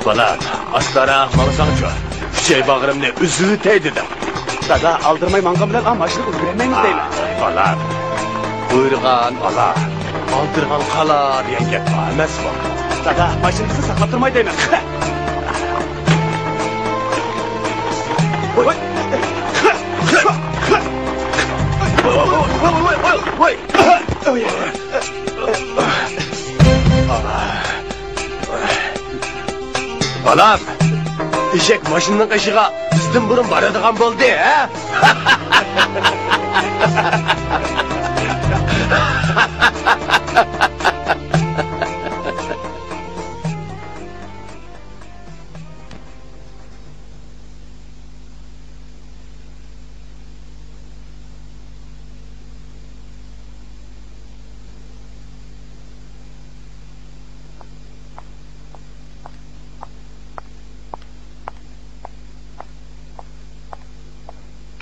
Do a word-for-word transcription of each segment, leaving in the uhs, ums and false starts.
بالام، ئاستاراق ماڭساڭچۇ، ئۈچەي باغرىمنى ئۈزۈۋېتەي دېدىم. دادا، ئالدىرىماي ماڭغان بىلەن ئا ماشىنىنى ئۈزۈپ بېرەلمەيمىز دەيمەن. ئاي، بالام، بۇيرۇغان ئالا، ئالدىرغان قالا دېگەن گەپ بار ئەمەسمۇ؟ دادا، ماشىنىڭىزنى ساقلاپ تۇرماي دەيمەن. ۋاي. بالام، ئېشەك ماشىنىنىڭ قېشىغا بىزدىن بۇرۇن بارىدىغان بولدى، ھە؟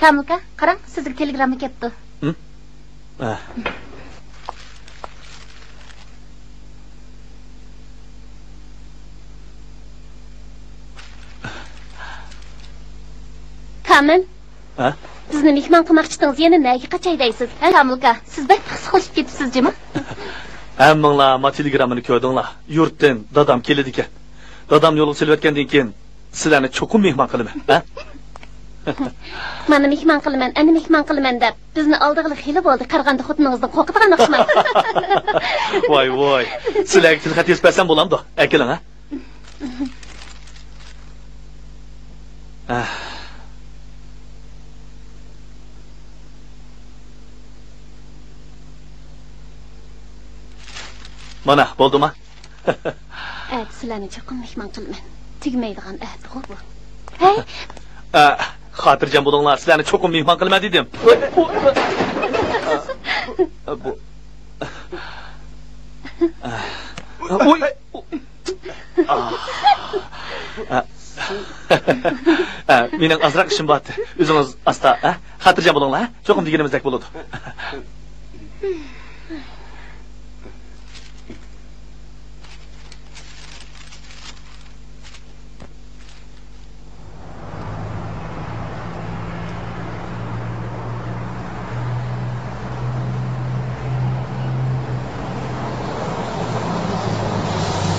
كامىلكا، قاراڭ، سىزگە تېلېگرامما كەپتۇ. ھە؟ ئە. كامىل. ھە؟ بىزنى مېھمان قىلماقچىتىڭىز، يەنە نەگە قاچاي دەيسىز؟ ھە، كامىلكا، سىز بەك پىخسىقلىشىپ كېتىپسىز جۇمۇ. ھەممىڭلار ما تېلېگراممىنى كۆردۈڭلار. يۇرتتىن دادام كېلىدىكەن. دادام يولغا سېلىۋەتكەندىن كېيىن، سىلەرنى چوقۇم مېھمان قىلىمەن، ھە؟ مانا مېھمان قىلىمەن، ئەنە مېھمان قىلىمەن دەپ، بىزنى ئالدىغىلى خېلى بولدى، قارىغاندا خوتۇنىڭىزدىن قورقىدىغان ئوخشىمامسىز؟ ۋاي، ۋاي. سىلەرگە تىلخەت يېزىپ بەرسەم بولامدۇ؟ ئەكېلىڭ، ھە؟ ئەھ. مانا، بولدىما؟ ئەتە سىلەرنى چوقۇم مېھمان قىلىمەن. تۈگىمەيدىغان ئەھدىغۇ بۇ. ھەي! ئە، خاتىرجەم بولۇڭلار، سىلەرنى چوقۇم مېھمان قىلىمەن دېدىم. بۇ. ئۇي. ئە، مېنىڭ ئازراق ئىشىم بار. ئۆزىڭىز ئاستا، ئە؟ خاتىرجەم بولۇڭلار، ھە؟ چوقۇم دېگىنىمىزدەك بولىدۇ.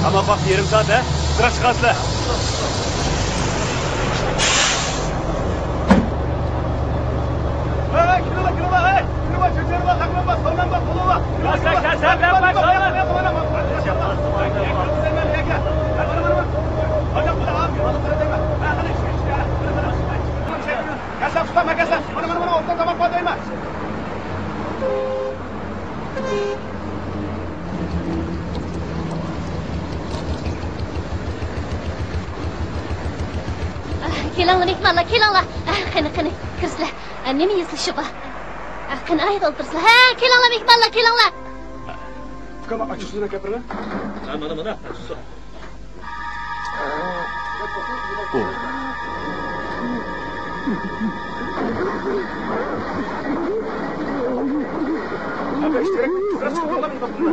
تاماق ۋاقتى يېرىم سائەت، ھە؟ ئىزراق چىقارسىلەر. ھەي، كېلىڭلار، كېلىڭلار، ھەي! كېلىڭلار، چۆچۈرۈڭلار، تاقلىڭلار، سالماڭلار، قولۇڭلار. كېلىڭلار، كېلىڭلار. كېلىڭلار، مېھمانلار، كېلىڭلار. قېنى، قېنى، كىرسىلە. نېمە يېسىلىشى بار؟ قېنى، ئايدا ئولتۇرسىلە. ھە، كېلىڭلار، مېھمانلار، كېلىڭلار. ئاچچىقسۇ بىلەن كەپىرىمە. ھە، مانا، مانا، ئاچچىقسۇ.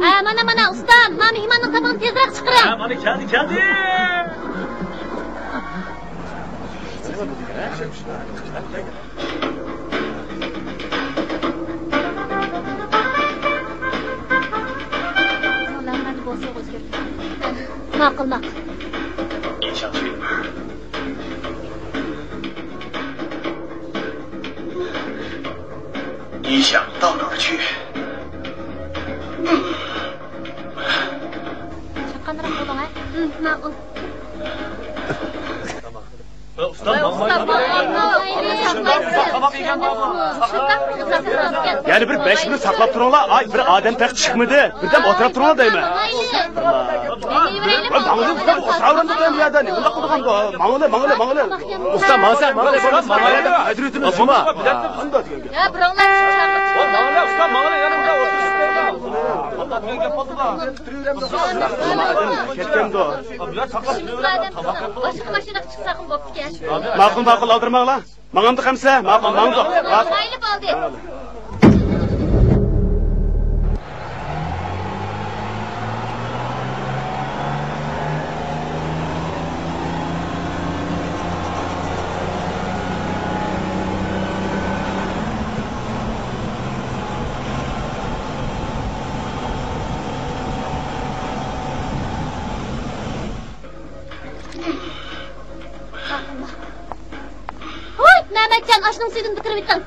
ھە، مانا، مانا، ئۇستا، ما مېھماننىڭ تامىقىنى تېزرەك چىقىرىڭ. ھە، مانا، كەلدى، كەلدى. ماقۇل، ماقۇل. 你想到哪儿去？ چاققانراق بولۇڭ، ھە؟ ماقۇل. ئۇستا، ماڭمايلا. يەنە بىر بەش مىنۇت ساقلاپ تۇرۇڭلار. ئاي، بىر ئادەم تېخى چىقمىدى. بىردەم ئولتۇرۇپ تۇرۇڭلار دەيمەن. ۋاي، ماڭىلى، ئۇستا، ئۇستا، ئۇستا، ئۇستا، ماڭىلى، ماڭىلى، ماڭىلى. ئۇستا، ماڭسا، ماڭىلى، ماڭىلى. ھەزرىتىمىز ماڭا. يا، بىراڭلار، ماڭىلى، ئۇستا، ماڭىلى، يەنە بىر ئولتۇرۇپ. كەتكەندۇ. باشقا ماشىنىغا چىقساقمۇ بوپتىكەن. ماقۇل، ماقۇل، ئالدىرىماڭلار. ماڭامدۇق ئەمسە؟ ماقۇل، ماڭدۇق. ماڭايلى، بولدى. ھوي، مەمەتجان، ئاشنىڭ سۈيىدىن بىر قىرىۋېتىڭ.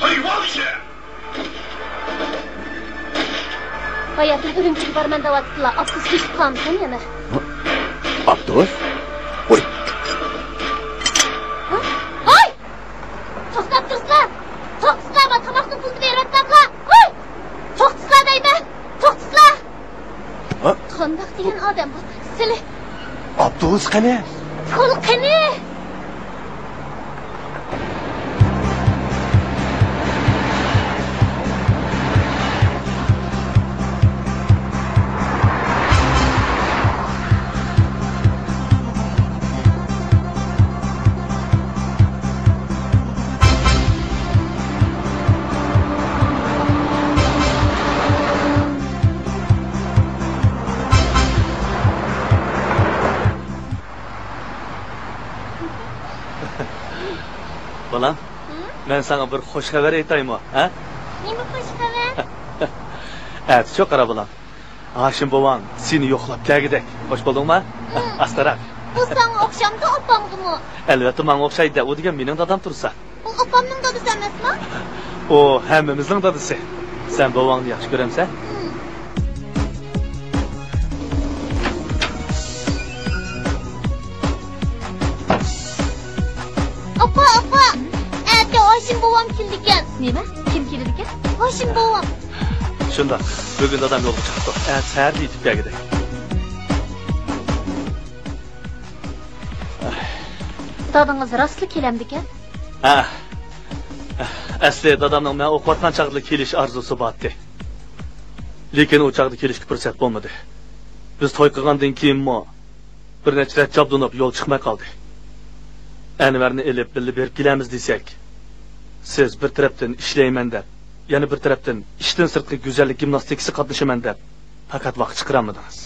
ھايۋان ئىشى! باياتىن ئۈرۈمچىگە بارىمەن دەۋاتىدىلا، ئاپتوبۇس كېچىكىپ قالمىسۇن يەنە. ئاپتوبۇس؟ ۋوي! ھاي! توختاپ تۇرسىلا! توختىسىلا، ما تاماقنىڭ پۇلىنى بېرىۋەتمەملا! ھاي! توختىسىلا دەيمەن! توختىسىلا! ھە؟ قانداق دېگەن ئادەم بۇ؟ سىلى ئاپتوبۇس قېنى؟ پۇل قېنى؟ بالام، ھە؟ مەن ساڭا بىر خوش خەۋەر ئېيتايمۇ، ھە؟ نېمە خوش خەۋەر؟ ئەتىچۇ قارا بالام. ھاشىم بوۋاڭ سېنى يوقلاپ كەلگۈدەك. خوش بولدۇڭما؟ ھە. ئاستىراق. بۇ ساڭا ئوخشامدۇ، ئاپامغىمۇ؟ ئەلۋەتتە ماڭا ئوخشايدۇ، ئۇ دېگەن مېنىڭ دادام تۇرسا. ئۇ ئاپامنىڭ دادىسى ئەمەسمۇ؟ ئۇ ھەممىمىزنىڭ دادىسى. سەن بوۋاڭنى ياخشى كۆرەمسەن؟ ھىم. ئاپا، ئاپا! ئەتە ھاشىم بوۋام كېلىدىكەن. نېمە؟ كىم كېلىدىكەن؟ ھاشىم بوۋام. شۇنداق، بۈگۈن دادام يولغا چىقىپتۇ. ئەتە سەھەردە يېتىپ كەلگۈدەك. دادىڭىز راستلا كېلەمدىكەن؟ ھە. ئەسلى دادامنىڭ مەن ئوقۇۋاتقان چاغدىلا كېلىش ئارزۇسى بارتتى. لېكىن ئۇ چاغدا كېلىشكە پۇرسەت بولمىدى. بىز توي قىلغاندىن كېيىنمۇ بىر نەچچە رەت چابدۇنۇپ يول چىقماي قالدى. ئەنۋەرنى ئېلىپ بىللە بېرىپ كېلەمىز دېسەك، سىز بىر تەرەپتىن ئىشلەيمەن دەپ، يەنە بىر تەرەپتىن ئىشتىن سىرتقى گۈزەللىك گىمناستىكىسى قاتنىشىمەن دەپ، پەقەت ۋاقىت چىقىرالمىدىڭىز.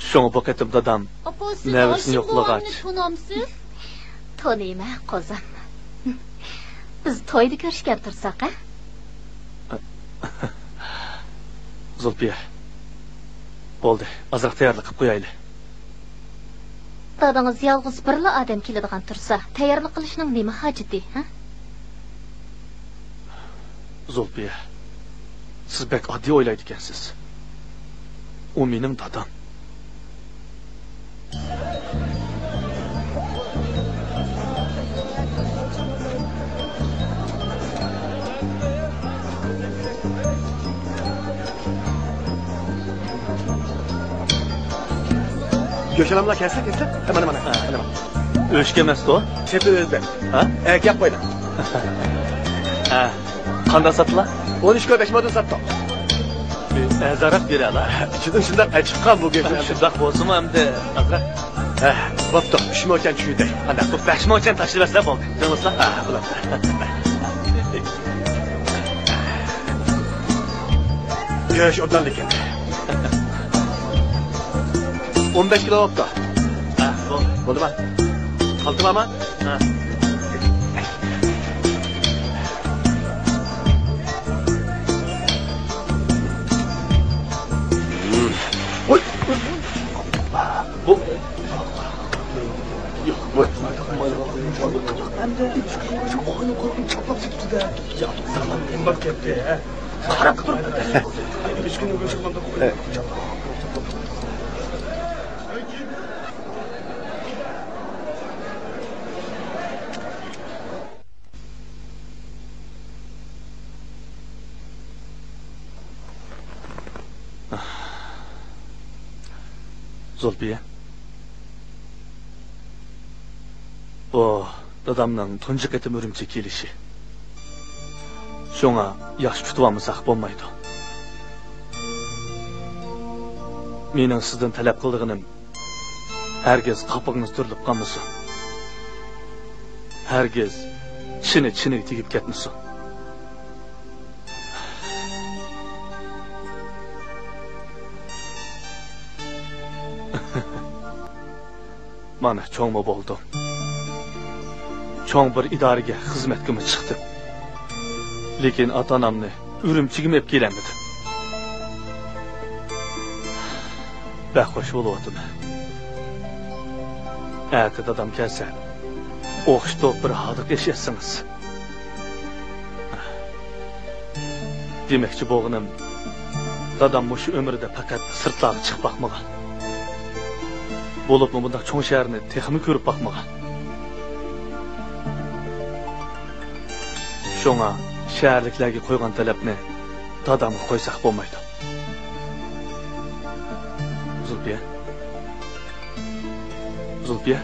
شۇڭا بۇ قېتىم دادام ئاپا، سىز نەۋرىسىنى ھاشىم يوقلىغاچ. بوۋامنى تونامسىز؟ تونۇيمەن، قوزام. بىز تويدا كۆرۈشكەن تۇرساق، ھە؟ زۇلپىيە، بولدى، ئازراق تەييارلىق قىلىپ قويايلى. دادىڭىز يالغۇز بىرلا ئادەم كېلىدىغان تۇرسا، تەييارلىق قىلىشنىڭ نېمە ھاجىتى، ھە؟ زۇلپىيە، سىز بەك ئاددىي ئويلايدىكەنسىز. ئۇ مېنىڭ دادام. گۆشەنەملا كەلسە، كەلسە. مانا، مانا، مانا، مانا. ئۆچكە ئەمەستۇ؟ سېپى ئۆزبەك. ھە؟ ئەگەپ قويدۇم. ھە. قانداق ساتتىلا؟ ئون ئۈچ كىلو بەش مادىن ساتتۇق. ئەرزانراق بېرەلا. ئىچىدىن شۇنداق ئەچىققان بۇ گۆشەنە. شۇنداق بولسىمۇ ئەمدى ئازراق. ھە، بوپتۇ. ئۈچ موچەن چۈشۈردى. قانداق؟ بۇ بەش موچەن تاشلىۋەتسە بولدى. تۇرمۇسلا؟ ھە، بولاتتى. گۆش ئوبدان لېكىن. ئون بەش كىلو بوپتۇ. ھە، بولدى. بولدىما؟ قالتىماما؟ ھە. ۋوي. بۇ. قاراپ تۇر. زۇلپىيە. بۇ دادامنىڭ تۇنجى قېتىم ئۈرۈمچىگە كېلىشى. شۇڭا ياخشى كۈتۈۋالمىساق بولمايدۇ. مېنىڭ سىزدىن تەلەپ قىلىدىغىنىم، ھەرگىز قاپىقىڭىز تۈرۈلۈپ قالمىسۇن. ھەرگىز چىنە چىنىگە تېگىپ كەتمىسۇن. مانا، چوڭمۇ بولدۇم. چوڭ بىر ئىدارىگە خىزمەتكىمۇ چىقتىم. لېكىن ئاتا-ئانامنى ئۈرۈمچىگىمۇ ئېلىپ كېلەلمىدىم. بەك خۇش بولۇۋاتىمەن. ئەتە دادام كەلسە، ئوخشىتىپ بىر ھاردۇق ئېشى ئەتسىڭىز. دېمەكچى بولغىنىم، دادام مۇشۇ ئۆمرىدە پەقەت سىرتلارغا چىقىپ باقمىغان. بولۇپمۇ بۇنداق چوڭ شەھەرنى تېخىمۇ كۆرۈپ باقمىغان. شۇڭا شەھەرلىكلەرگە قويغان تەلەپنى دادامغا قويساق بولمايدۇ. زۇلپىيە. زۇلپىيە.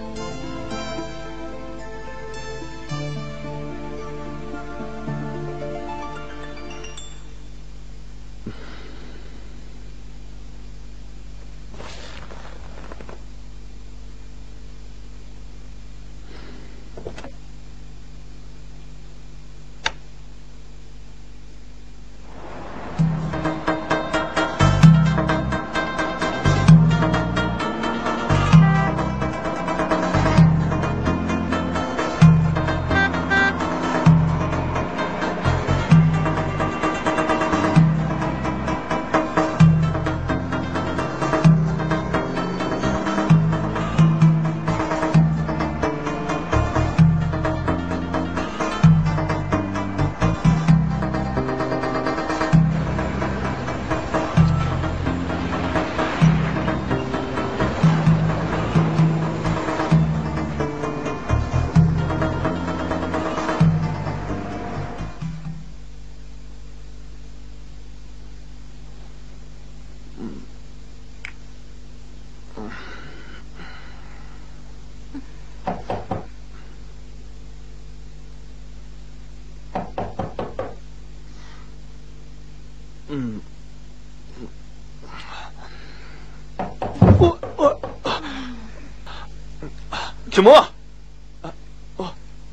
كىم ئۇ؟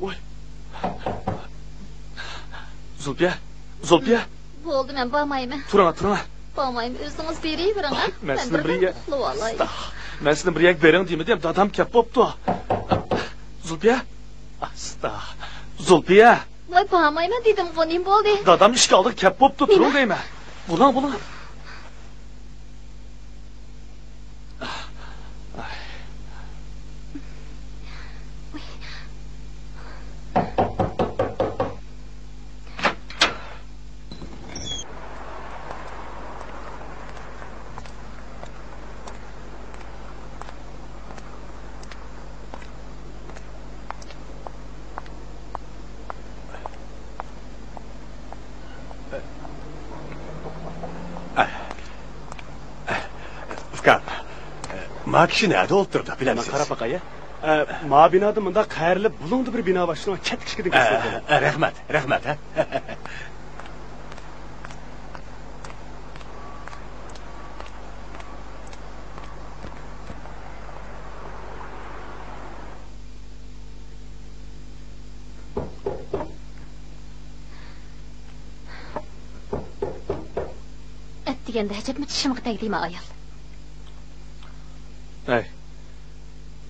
ۋاي. زۇلپىيە، زۇلپىيە. بولدى، مەن بارمايمەن. تۇرۇڭ، تۇرۇڭ. بارمايمەن، ئۆزىڭىز بېرىۋېرىڭ. مەن سىزنى بىر يەرگە، ئۇخلىۋالاي. ئاستا. مەن سىزنى بىر يەرگە بېرىڭ دېمىدىم، دادام كەپ بوپتۇ. زۇلپىيە. ئاستا. زۇلپىيە. ۋاي، بارمايمەن دېدىمغۇ، نېمە بولدى؟ دادام ئىشىك ئالدىغا كەپ بوپتۇ، تۇرۇڭ دەيمەن. بولۇڭ، بولۇڭ. ئۇكام، ما كىشى نەدە ئولتۇرىدۇ، بىلەمسىز؟ قاراپ باقاي. ئە، ما بىنادا مۇنداق قەھەرلىك بۇلۇڭدا بىر بىنا بار، شۇنىڭ چەتكە ئىشىكىدىن كىرسىڭىز بولىدۇ. ئە، رەھمەت، رەھمەت، ھە. ئەتىگەندە ئەجەبمۇ چىشىمغا تەگدى ما ئايال. ھەي،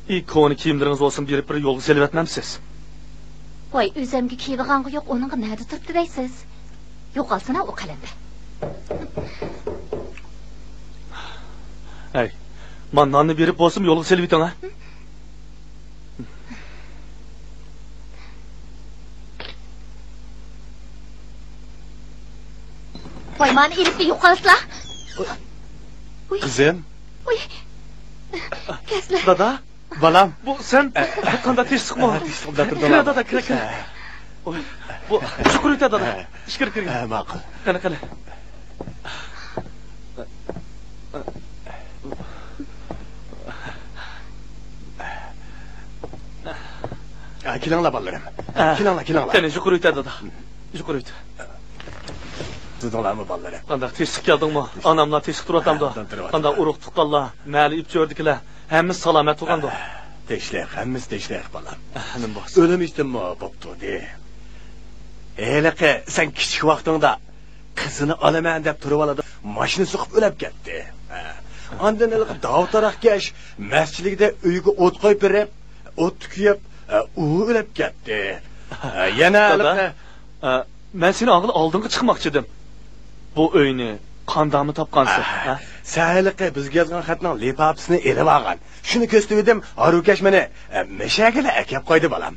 ئى، كونا كىيىملىرىڭىز بولسۇن، بېرىپ بىر يولغا سېلىۋەتمەمسىز؟ ۋاي، ئۆزەمگە كىيىدىغانغۇ يوق، ئۇنىڭغا نەدە تۇرۇپتۇ دەيسىز؟ يوقالسۇنا ئۇ قەلەندەر. ھەي، مانا ناننى بېرىپ بولسىمۇ يولغا سېلىۋېتىڭ، ھە؟ ۋاي، مانا ئېلىپلا يوقالسىلا. ۋۇي. قىزىم. ۋۇي. كەلسىلە. دادا. بالام. بۇ سەن؟ ئە. بۇ قانداق تىنچلىقمۇ؟ ئە، تىنچلىقتا تۇردۇم. كىرە، دادا، كىرە، كىرە. ئە. ۋۇي، بۇ يۇقىرى ئۆتە، دادا. ئە. ئىچكىرى كىرگىن. ئە، ماقۇل. قېنى، قېنى. ئە، كېلىڭلار، بالىلىرىم. ئە. كېلىڭلار، كېلىڭلار. قېنى، يۇقىرى ئۆتە، دادا. يۇقىرى ئۆتە. تۇردۇڭلارمۇ، بالىلىرىم؟ قانداق، تىنچلىق كەلدىڭمۇ؟ ئاناملار تىنچلىق تۇرۇۋاتامدۇ؟ ھە، تۇرۇۋاتىدۇ. قانداق، ئۇرۇق تۇغقانلار، مەھەللە ئىپچى ئۆردىكىلەر، ھەممىسى سالامەت تۇرغاندۇ؟ ھە، تىنچلىق، ھەممىسى تىنچلىق، بالام. ئە، نېمە بولسۇن. ئۆلۈم ئىشتىنمۇ بوپتۇ، دە. ھېلىقى سەن كىچىك ۋاقتىڭدا قىزىنى ئالىمەن دەپ تۇرۇۋالىدۇ، ماشىنا سوقۇپ ئۆلۈپ كەتتى. ھە. ئاندىن ھېلىقى داۋۇت تاراقكەش مەسچىتلىكىدە ئۆيىگە ئوت قويۇپ بېرىپ، ئوتتا كۆيۈپ، ئە، ئۇ ئۆلۈپ كەتتى. ئە، يەنە دادا، ھېلىقى ئە، مەن سېنى ئاڭغىلا ئالدىڭغا چىقماقچىدىم. بۇ ئۆينى قانداقمۇ تاپقانسەن، ئە، ھە؟ سەن ھېلىقى بىزگە يازغان خەتنىڭ لىپاپىسىنى ئېلىۋالغان. شۇنى كۆرسىتىۋىدىم، ھارۋىكەش مېنى، ئە، مەشەگىلا ئەكەپ قويدى، بالام.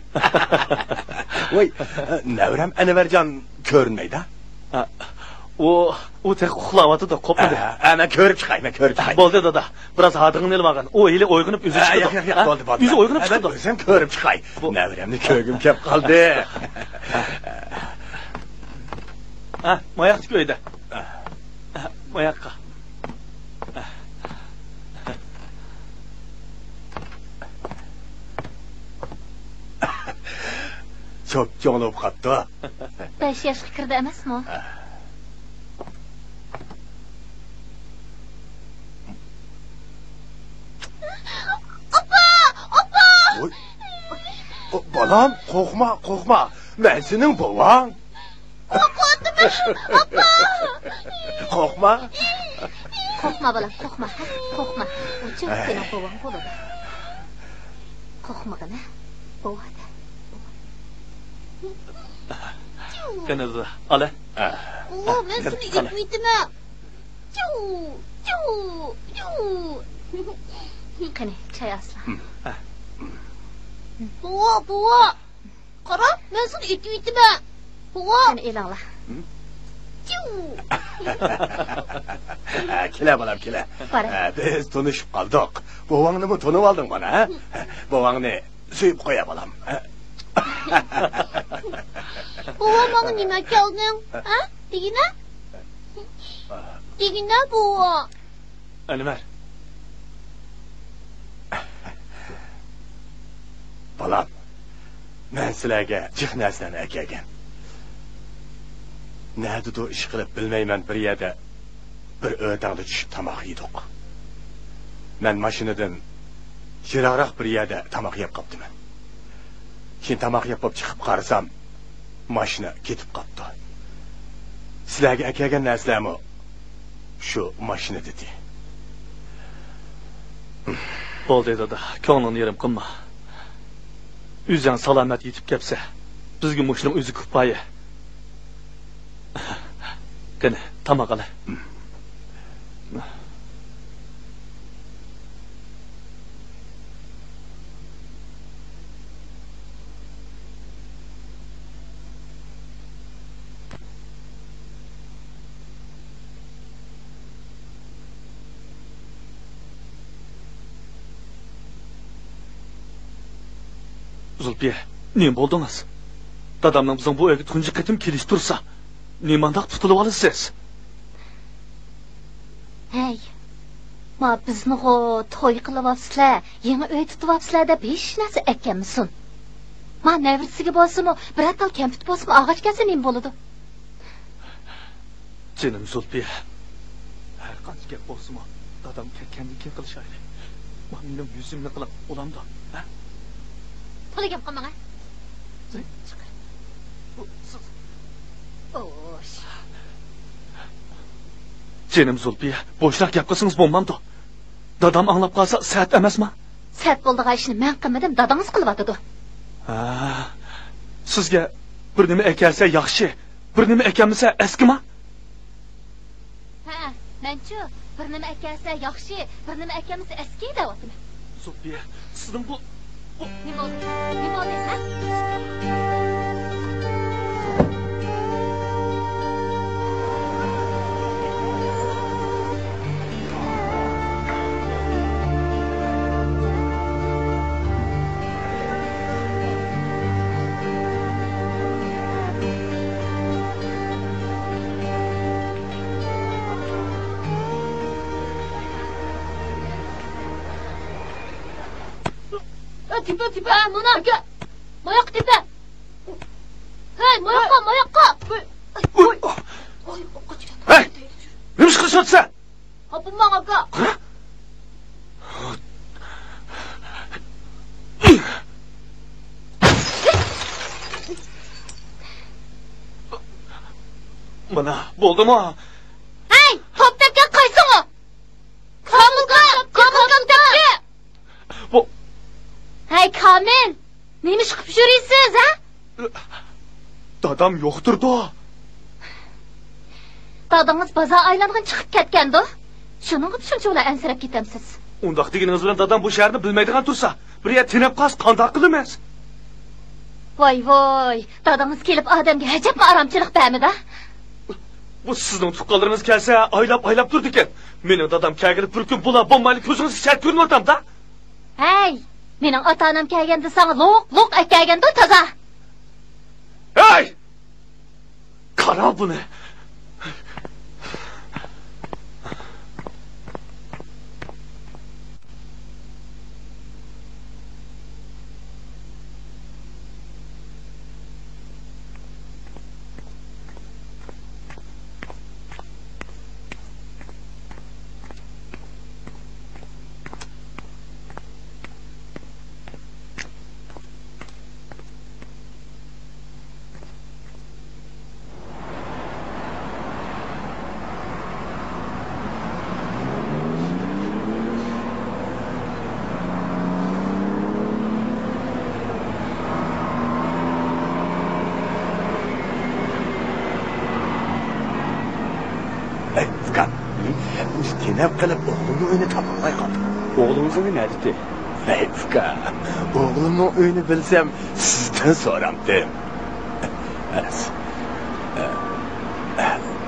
ۋاي، ئە، نەۋرەم ئەنۋەرجان كۆرۈنمەيدۇ. ئە، ئۇ، ئۇ تېخى ئۇخلاۋاتىدۇ، قوپمىدى. ئە، ئە، مەن كۆرۈپ چىقاي، مەن كۆرۈپ چىقاي. بولدى، دادا. بىراز ھادىڭىنى ئېلىۋالغىن. ئۇ ھېلى ئويغىنىپ ئۆزى ئە، چىقىدۇ. ياق، ياق، ياق، ھە؟ بولدى، بولدى. ئۆزى ئويغىنىپ ئە، مەن چىقىدۇ. ئۆزۈم كۆرۈپ چىقاي. بۇ نەۋرەمنى كۆرگۈم كەپ قالدى. ھە، ماياقتىكى ئۆيدە. ھە، ماياققا. چوپچوڭ بولۇپ قاپتۇ. بەش ياشقا كىردى ئەمەسمۇ؟ ئاپا! ئاپا! ۋوي. ئو، بالام، قورقما، قورقما. مەن سېنىڭ بوۋاڭ. قورقۇۋاتىمەن، ئاپا! قورقما. قورقما، بالام، قورقما، ھە؟ قورقما. ئۇ چىڭ سېنىڭ بوۋاڭ بولىدۇ. قورقمىغىن، ھە؟ بوۋا دە. قېنى، ئالا. بوۋا، مەن سېنى ئېتىۋېتىمەن. قېنى، چاي ئاسلا. بوۋا، بوۋا. قارا، مەن سېنى ئېتىۋېتىمەن. بوۋا. قېنى، ئېلىڭلار. كېلە، بالام، كېلە. بارە. ئە، بىز تونۇشۇپ قالدۇق. بوۋاڭنىمۇ تونۇۋالدىڭ مانا، ھە؟ بوۋاڭنى سۆيۈپ قويە، بالام. بوۋا، ماڭا نېمە ئەكەلدىڭ؟ ھە؟ دېگىنە؟ دېگىنە، بوۋا. ئەنۋەر. بالام، مەن سىلەرگە جىق نەرسىلەرنى ئەكەلگەن. نەدىدۇر ئىشقىلىپ بىلمەيمەن، بىر يەردە بىر ئۆتەڭدە چۈشۈپ تاماق يېدۇق. مەن ماشىنىدىن يىراقراق بىر يەردە تاماق يەپ قاپتىمەن. كېيىن تاماق يەپ بولۇپ چىقىپ قارىسام، ماشىنا كېتىپ قاپتۇ. سىلەرگە ئەكەلگەن نەرسىلەرمۇ شۇ ماشىنىدىدى. بولدى، دادا، كۆڭلۈڭنى يېرىم قىلما. ئۆزۈڭ سالامەت يېتىپ كەپسە، بىزگە مۇشۇنىڭ ئۆزى كۇپايە. قېنى، تاماق ئەلە. زۇلپىيە، نېمە بولدىڭىز؟ دادامنىڭ بىزنىڭ بۇ ئۆيگە تۇنجى قېتىم كېلىشى تۇرسا، نېمانداق تۇتۇلۇۋالىسىز؟ ھەي، ما بىزنىغۇ توي قىلىۋاپسىلەر، يېڭى ئۆي تۇتۇۋاپسىلەر دەپ ھېچ نەرسە ئەكەلمىسۇن. ما نەۋرىسىگە بولسىمۇ، بىرەر تال كەمپۈت بولسىمۇ ئالغاچ كەلسە نېمە بولىدۇ؟ جېنىم زۇلپىيە، ھەر قانچە گەپ بولسىمۇ، دادام كەتكەندىن كېيىن قىلىشايلى. ما مېنىڭ يۈزۈمنى قىلىپ بولامدۇ، ھە؟ تولا گەپ قىلماڭ، ھە؟ جېنىم زۇلپىيە، بوشراق گەپ قىلسىڭىز بولمامدۇ؟ دادام ئاڭلاپ قالسا سەت ئەمەسما؟ سەت بولىدىغان ئىشنى مەن قىلمىدىم، دادىڭىز قىلىۋاتىدۇ. ھە، سىزگە بىر نېمە ئەكەلسە ياخشى، بىر نېمە ئەكەلمىسە ئەسكىما؟ ھە، مەنچۇ، بىر نېمە ئەكەلسە ياخشى، بىر نېمە ئەكەلمىسە ئەسكى دەۋاتىمەن. زۇلپىيە، سىزنىڭ بۇ، بۇ نېمە بولدى؟ نېمە بولدى، ھە؟ ئە، تېپە، تېپە، مانا ئاكا. ماياققا تېپە. ھەي، ماياققا، ماياققا. ھەي، نېمە ئىش قىلىشىۋاتىسەن؟ ئاپىماڭ ئاكا. مانا، بولدىمۇ؟ ھەي، توپ تەپكەن قايسىڭۇ؟ كامىلغا، كامىل توپ تەپتى. بۇ ھەي، كامىل! نېمە ئىش قىلىپ يۈرىسىز، ھە؟ دادام يوقتۇردۇ. دادىڭىز بازار ئايلانغىلى چىقىپ كەتكەندۇ؟ شۇنىڭغا شۇنچىۋالا ئەنسىرەپ كېتەمسىز؟ ئۇنداق دېگىنىڭىز بىلەن دادام بۇ شەھەرنى بىلمەيدىغان تۇرسا، بىر يەر تېنەپ قالسا قانداق قىلىمىز؟ ۋاي، ۋاي، دادىڭىز كېلىپ ئادەمگە ھەجەپمۇ ئارامچىلىق بەرمىدى. بۇ سىزنىڭ تۇغقانلىرىڭىز كەلسە ئايلاپ-ئايلاپ تۇرىدىكەن. مېنىڭ دادام كەلگىلى بىر كۈن بولا بولمايلا كۆزىڭىزگە شەرت كۆرۈنۈۋاتامدا. ھەي، مېنىڭ ئاتا-ئانام كەلگەندە ساڭا لوق-لوق ئەكەلگەندۇ تازا. ھەي! قارا بۇنى. ئەي، ئۇكام، بىز تېنەپ قېلىپ ئوغلۇمنىڭ ئۆيىنى تاپالماي قالدۇق. ئوغلىڭىزنىڭ ئۆيى نەدىتى؟ ئەي، ئۇكا، ئوغلۇمنىڭ ئۆيىنى بىلسەم، سىزدىن سورامتىم. ئەس،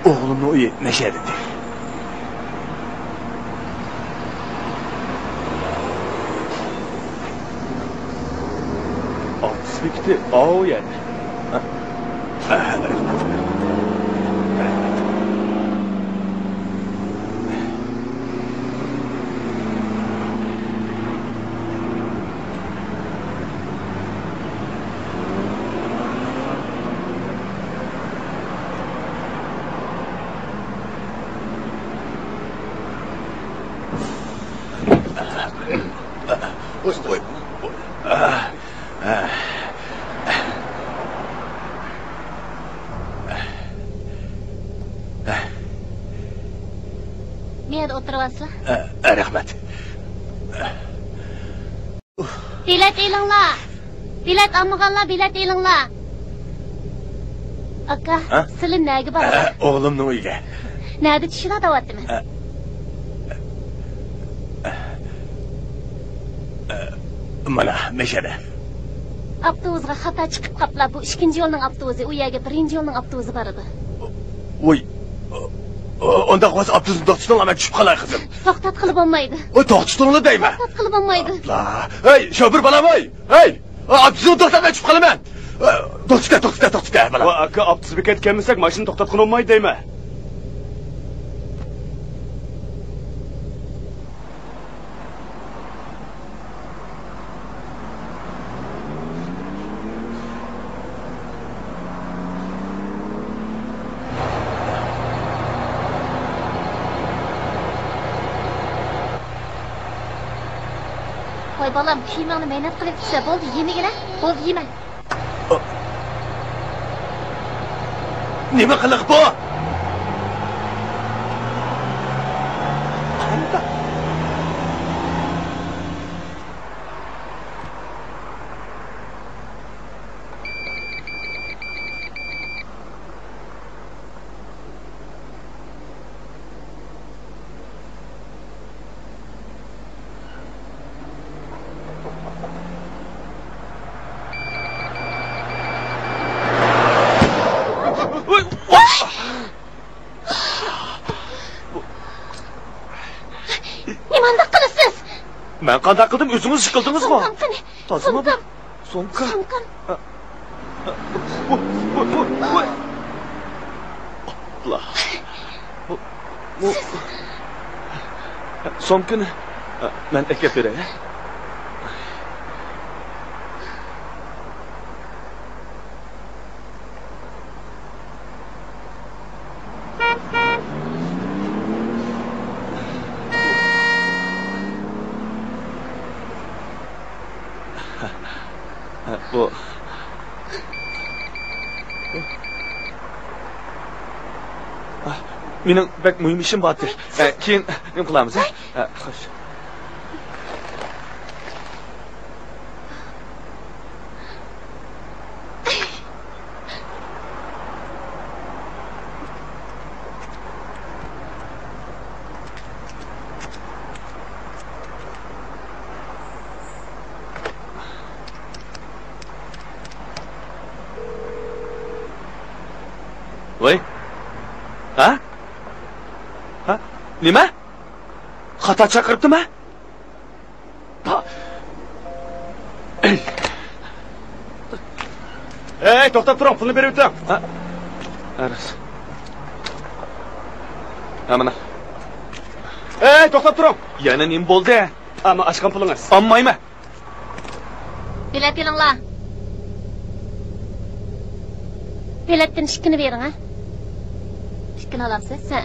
ئوغلۇمنىڭ ئۆيى مەشەدىتى. ئاپتوبۇس بېكىتى ئاۋۇ يەردە. مەيەردە ئولتۇرۇۋالسىلا. ئە، ئە، رەھمەت. بېلەت ئېلىڭلار! بېلەت ئالمىغانلار بېلەت ئېلىڭلار! ئاكا، ھە؟ سىلى نەگە بارىسىز؟ ئە، ئوغلۇمنىڭ ئۆيىگە. نەدە چۈشىدۇ دەۋاتىمەن. ئە، ئە، ئە، مانا، مەشەدە. ئاپتوبۇسقا خاتا چىقىپ قاپلا، بۇ ئىككىنچى يولنىڭ ئاپتوبۇسى، ئۇ يەرگە بىرىنچى يولنىڭ ئاپتوبۇسى بارىدۇ. ۋوي، ئۇنداق بولسا ئاپتوبۇسنى توختىتىڭلار، مەن چۈشۈپ قالاي، قىزىم. توختاتقىلى بولمايدۇ. ۋوي، توختىتىڭلار دەيمەن. توختاتقىلى بولمايدۇ. ئاپلا. ھەي، شوپۇر بالام، ھەي، ھەي، ئاپتوبۇسنى توختات، مەن چۈشۈپ قالىمەن. توختىتە، توختىتە، توختىتە، بالام. ۋاي ئاكا، ئاپتوبۇس بېكەتكە كەلمىسەك ماشىنا توختاتقىلى بولمايدۇ دەيمەن. ۋاي بالام، كىيىمىڭنى مەينەت قىلىپ چۈشە. بولدى، يېمىگىنە. بولدى، يېمە. نېمە قىلىق بۇ؟ قانداق؟ نېمانداق قىلىسىز؟ مەن قانداق قىلدىم؟ ئۆزىڭىز ئىش قىلدىڭىزغۇ. سومكام قېنى؟ تازىمۇ سومكام. سومكا. سومكام. ۋوي، ۋوي، ۋوي، ۋوي. ئاپلا. بۇ، بۇ. سومكىنى مەن ئەكەپ بېرەي. بۇ. مېنىڭ بەك مۇھىم ئىشىم بار ئىدى. كېيىن نېمە قىلارمىز، ھە؟ خوش. ۋاي. ھە؟ ھە؟ نېمە؟ خاتا چاقىرىپتىما؟ ھەي، توختاپ تۇرۇڭ، پۇلنى بېرىۋېتىڭ. ھە؟ ھە، راست. ھە، مانا. ھەي، توختاپ تۇرۇڭ. يەنە نېمە بولدى؟ ئاما ئاچقان پۇلىڭىز. ئالمايمەن. بېلەت ئېلىڭلار. بېلەتتىن ئىككىنى بېرىڭ، ھە؟ ئىككىنى ئالامسىز؟ ھە.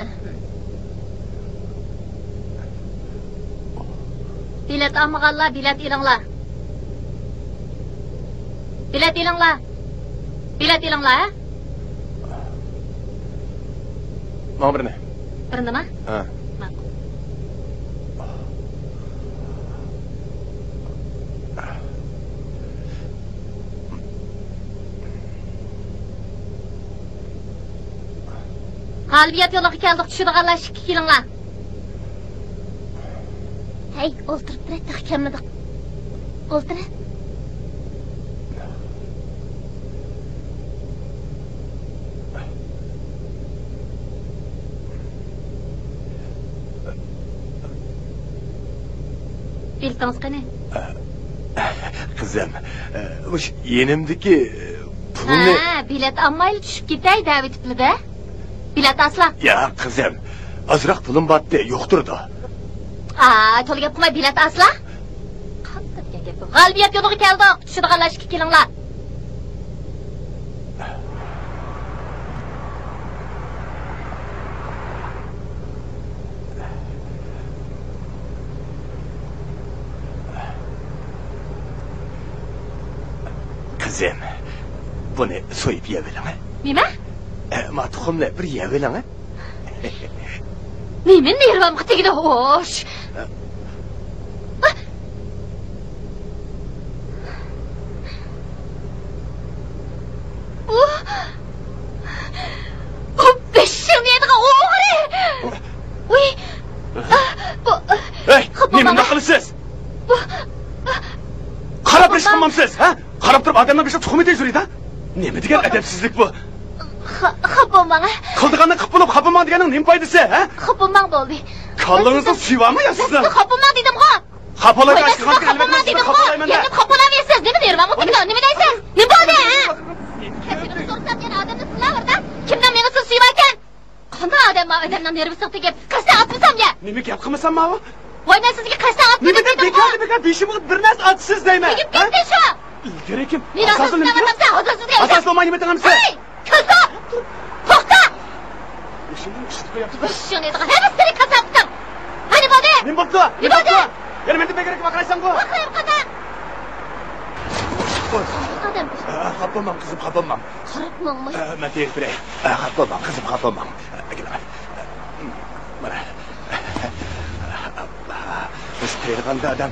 بېلەت ئالمىغانلار بېلەت ئېلىڭلار. بېلەت ئېلىڭلار. بېلەت ئېلىڭلار، ھە؟ ماڭا بىرنى. بىرنىما؟ ھە. ماقۇل. غالىبىيەت يولىغا كەلدۇق، چۈشىدىغانلار ئىشىككە كېلىڭلار. ھەي، ئولتۇرۇپ تۇرە، تېخى كەلمىدۇق. ئولتۇرە. بېلىتىڭىز قېنى؟ قىزىم، مۇشۇ يېنىمدىكى پۇلنى. ھە، بېلەت ئالمايلا چۈشۈپ كېتەي دەۋېتىپلا-دە. بېلەت ئاسلا. ياق، قىزىم. ئازراق پۇلۇم باتتى، يوقتۇرىدۇ. ئا، تولا گەپ قىلماي بېلەت ئاسلا. قانداق دېگەن گەپ بۇ؟ غالىبىيەت يولىغا كەلدۇق. چۈشىدىغانلار ئىشىككە كېلىڭلار. قىزىم، بۇنى سويۇپ يەۋېلىڭ. نېمە؟ ئە، ما تۇخۇمنى بىر يەۋېلىڭ. نېمە نېرۋامغا تېگىدۇ، خوش؟ ئۇ، ئۇ بېشىڭنى يەيدىغان ئوغرى! ئۇي، بۇ، ھەي، خاپا نېمە بولماڭ. قىلىسىز؟ بۇ، قاراپ ئىش قىلمامسىز، ھە؟ قاراپ تۇرۇپ ئادەمنىڭ بېشىغا تۇخۇم ئېتىپ يۈرىدۇ. نېمە دېگەن ئەدەپسىزلىك بۇ؟ خا-، خاپا بولماڭ، ھە؟ قىلدىغاننى قىلىپ بولۇپ، خاپا بولماڭ دېگەننىڭ نېمە پايدىسى، ھە؟ خاپا بولماڭ، بولدى. كاللىڭىزنىڭ سۈيى بارمۇ يا سىزنىڭ؟ خاپا بولماڭ دېدىمغۇ. خاپا بولۇپ ئىش قىلغان ئەلۋەتتە سىزنى خاپا بولايمەن-دە. يەنە خاپا بولۇۋېرىسىز. نېمە نېرۋامغا تېگىدۇ؟ نېمە دەيسىز؟ نېمە بولدى، ھە؟ كەچۈرۈم سورىسام يەنە ئادەمنى سىلاۋۇردا. كىمنىڭ مېڭىسىدا سۈيى باركەن؟ قانداق ئادەم بار ئادەمنىڭ نېرۋىسىغا تېگىپ، قەستەن ئاتمىسام يا؟ نېمە گەپ قىلمىسام ماۋۇ؟ ۋاي، مەن سىزگە قەستەن ئاتمىدىم دېمەن. نېمە دەپ بىكاردىن بىكار بېشىمغا بىر نەرسە ئاتىسىز دەيمەن. تېگىپ كەتتى شۇ. ئىلگىرى كىم؟ مېنى ئاساسىز دەۋاتامسەن، ھازىر سىزگە ئاساس بولماي نېمە دەڭمىسە؟ ھەي! كوزا! توختا! بېشىمنى ئىشلىتىپ قويۇپتۇ. بېشىڭنى يەيدىغان ھەممىسىنى كاساپتىم. قېنى بولدى؟ نېمە بوپتۇ؟ نېمە بوپتۇ؟ يەنە مەندىن بەكرەك ۋارقىرايسەنغۇ؟ ۋارقىرايمەن قانداق؟ ئادەم. ئە، خاپا بولماڭ، قىزىم، خاپا بولماڭ. خاپا بولماڭ. ئە، مەن تېرىپ بېرەي. ئە، خاپا بولماڭ، قىزىم، خاپا بولماڭ. ئە، مانا. بىز تېرىغاندا ئادەم.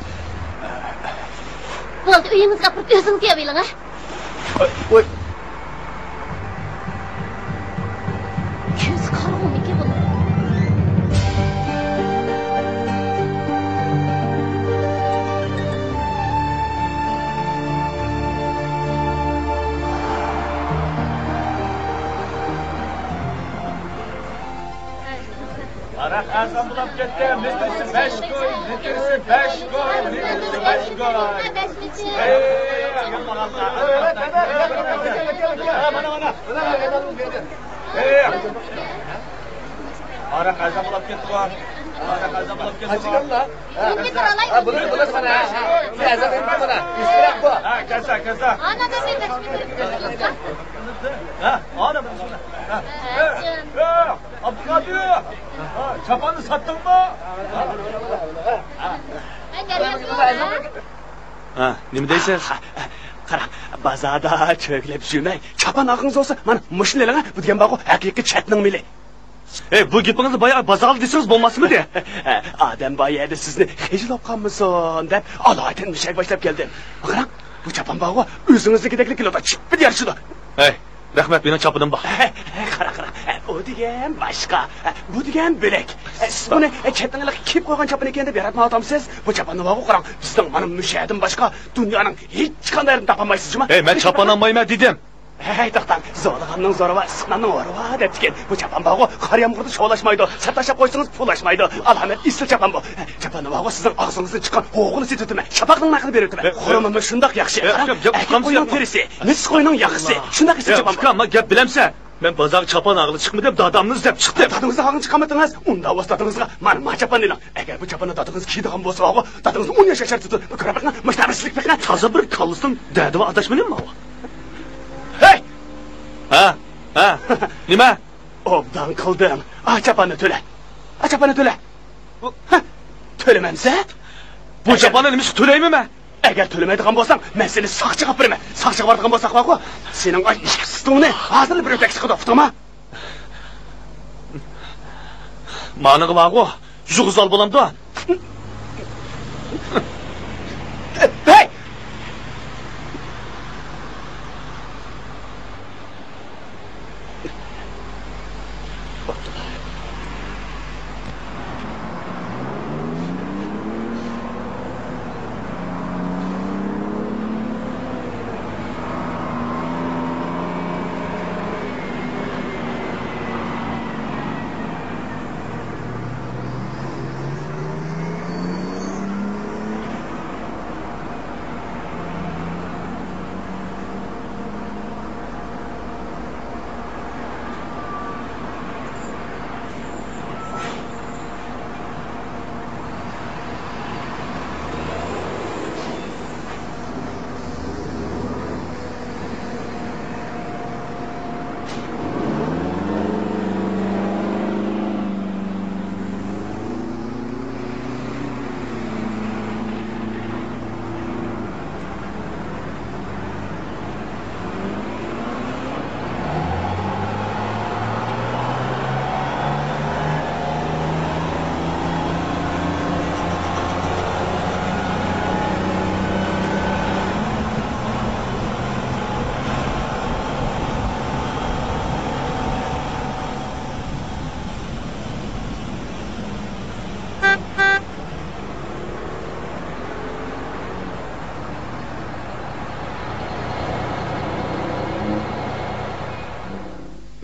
بولدى، ئۆيىڭىزگە ئاپىرىپ ئۆزىڭىز يەۋېلىڭ، ھە؟ ۋاي، ۋاي. كۆزى قارىغۇمىكىن بۇنىڭ؟ ھاراق ئەرزان بولاپ كەتتى. لىتىرسى بەش كوي، لىتىرسى بەش كوي، لىتىرسى بەش كوي. ئەي، مانا، مانا. ئەي. ھاراق ئەرزان بولاپ كەتتىغۇ. ھاراق ئەرزان بولاپ كەتتىغۇ. ھە، بۇنى، بۇنى مانا. ئەرزان بېرىپتۇ مانا. ئۈستىرەك بۇ. ھە، كەلسە، كەلسە. ئانا، مەن بىر. ھە، ئانا، مەن شۇنى. ھە. ھە. ئابدۇقادىر! ھە، چاپاننى ساتتىڭمۇ؟ ھە، نېمە دەيسىز؟ قاراڭ، بازاردا چۆگىلەپ يۈرمەي، چاپان ئالغىڭىز بولسا، مانا مۇشۇنى ئېلىڭ، بۇ دېگەن بارغۇ، ھەقىقىي چەتنىڭ مېلى. ئەي، بۇ گېپىڭىزنى بايا بازاردا دېسىڭىز بولماسمىدى؟ ئادەم بار يەردە سىزنى خىجىل بولۇپ قالمىسۇن دەپ، ئالايىتەن مۇشەگە باشلاپ كەلدىم. قاراڭ، بۇ چاپان بارغۇ، ئۆزىڭىزنىڭكىدەكلا كېلىدۇ، چىپپىدە يارىشىدۇ. ھەي، رەھمەت، مېنىڭ چاپىنىم بار. قارا، قارا، ئۇ دېگەن باشقا، بۇ دېگەن بۆلەك. سىز بۇنى چەتنىڭ ھېلىقى كىيىپ قويغان چاپىنى ئىكەن دەپ ياراتمايۋاتامسىز؟ بۇ چاپاننى بارغۇ، قاراڭ، بىزنىڭ مانا مۇشۇ يەردىن باشقا دۇنيانىڭ ھېچقانداق يېرىدىن تاپالمايسىز جۇما. ھەي، مەن چاپان ئالمايمەن دېدىم. ھەي، توختاڭ، زورلىغاننىڭ زورى بار، ئىسسىقناننىڭ ھورى بار دەپتىكەن. بۇ چاپان بارغۇ، قار يامغۇردا شولاشمايدۇ، سىرتتا تاشلاپ قويسىڭىز پۇلاشمايدۇ. ئالامەت ئېسىل چاپان بۇ. چاپاننى بارغۇ، سىزنىڭ ئاغزىڭىزدىن چىققان ھوغىنى سېتىۋېتىمەن. چاپاقنىڭ نەقىنى بېرىۋېتىمەن. خۇرۇمىمۇ شۇنداق ياخشى. قاراڭ، ئەركەك قوينىڭ تېرىسى، مىس قوينىڭ ياغىسى. شۇنداق ئېسىل چاپان بۇ. ئۇكام، مانا گەپ بىلەمسەن؟ مەن بازارغا چاپان ئالغىلى چىقمىدىم، دادامنى ئىزدەپ چىقتىم. دادىڭىزنى ئالغىلى چىقمىدىڭىز؟ ئۇنداق بولسا دادىڭىزغا مانا، ما چاپاننى ئېلىڭ. ئەگەر بۇ چاپاننى دادىڭىز كىيىدىغان بولسا، دادىڭىزنى ئون ياش ياشارتىدۇ. كۆرۈپ بېقىڭ، مۇشۇنداق بىر سىلىك بېقىڭ. تازا بىر كاللىسىنىڭ دەردى بار ئاداش مېنىڭ ماۋۇ. ھەي! ھە، ھە، نېمە؟ ئوبدان قىلدىڭ. ئا، چاپاننى تۆلە. ئا، چاپاننى تۆلە. ھە، تۆلىمەمسە؟ بۇ چاپاننى نېمىشقا تۆلەيمەن مەن؟ ئەگەر تۆلىمەيدىغان بولساڭ، مەن سېنى ساقچىغا ئاپىرىمەن. ساقچىغا بارىدىغان بولساق بارغۇ، سېنىڭ ئاش ئىككى ستۇڭنى ھازىرلا بىر ئۆپەك سىقىدۇ، ئۇقتۇڭمۇ؟ مانىڭغا بارغۇ، يۇغۇزال بولامدۇ؟ ھەي!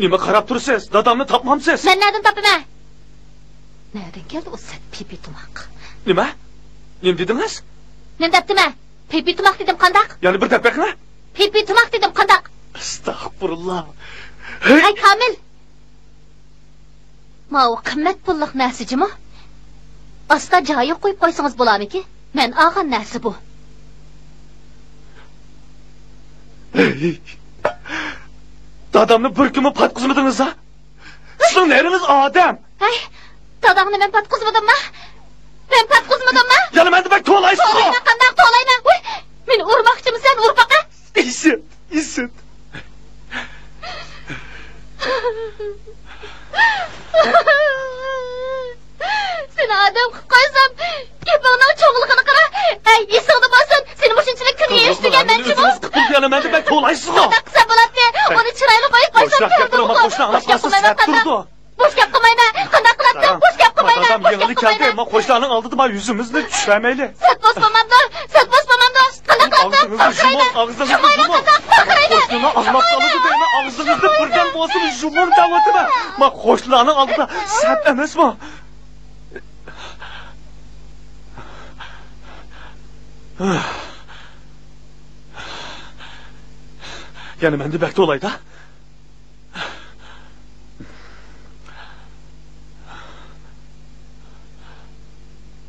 نېمە قاراپ تۇرىسىز؟ دادامنى تاپمامسىز؟ مەن نەدىن تاپىمەن؟ نەدىن كەلدى ئۇ سەت پىپى تۇماق؟ نېمە؟ نېمە دېدىڭىز؟ نېمە دەپتىمەن؟ پىپى تۇماق دېدىم، قانداق؟ يەنە بىر دەپ بېقىڭە. پىپى تۇماق دېدىم، قانداق؟ ئەستەغپۇرۇللا. ھەي، كامىل! ماۋۇ قىممەت پۇللۇق نەرسە جۇمۇ. ئاستا جايىغا قويۇپ قويسىڭىز بولامىكى؟ مەن ئالغان نەرسە بۇ. دادامنى بىر كۈنمۇ پاتقۇزمىدىڭىز ھە؟ سىزنىڭ نېرىڭىز ئادەم. ھەي، داداڭنى مەن پاتقۇزمىدىمما؟ مەن پاتقۇزمىدىمما؟ يەنە مەندىن بەك توۋلايسىزغۇ. توۋلايمەن، قانداق توۋلايمەن؟ ۋۇي، مېنى ئۇرماقچىمىسەن، ئۇر باقە. بولايسىزغۇ؟ قانداق قىلسام بولاتتى؟ ئۇنى چىرايلىق ئويۇپ قويسام بولاتتى. بوشراق گەپ قىلما، قوشناڭ ئاڭلاپ قالسا سەت تۇرىدۇ. بوش گەپ قىلمايمەن. قانداق قىلاتتىم؟ بوش گەپ قىلمايمەن. دادام يېڭىلا كەلدى. ما قوشنىلارنىڭ ئالدىدا ما يۈزىمىزنى چۈشۈرمەيلى. سەت بوس بولمامدۇ؟ سەت بوس بولمامدۇ؟ قانداق قىلاتتىم؟ ئاغزىڭىزنى يۇمۇڭ، ئاغزىڭىزنى يۇمۇڭ. قانداق قىلىمەن؟ قوشنىلار ئاڭلاپ قالىدۇ دەيمەن، ئاغزىڭىزنى بىردەم بولسىمۇ يۇمۇڭ دەۋاتىمەن. ما قوشنىلارنىڭ ئالدىدا سەت ئەمەسمۇ؟ يەنە مەندە بەك تولايدا.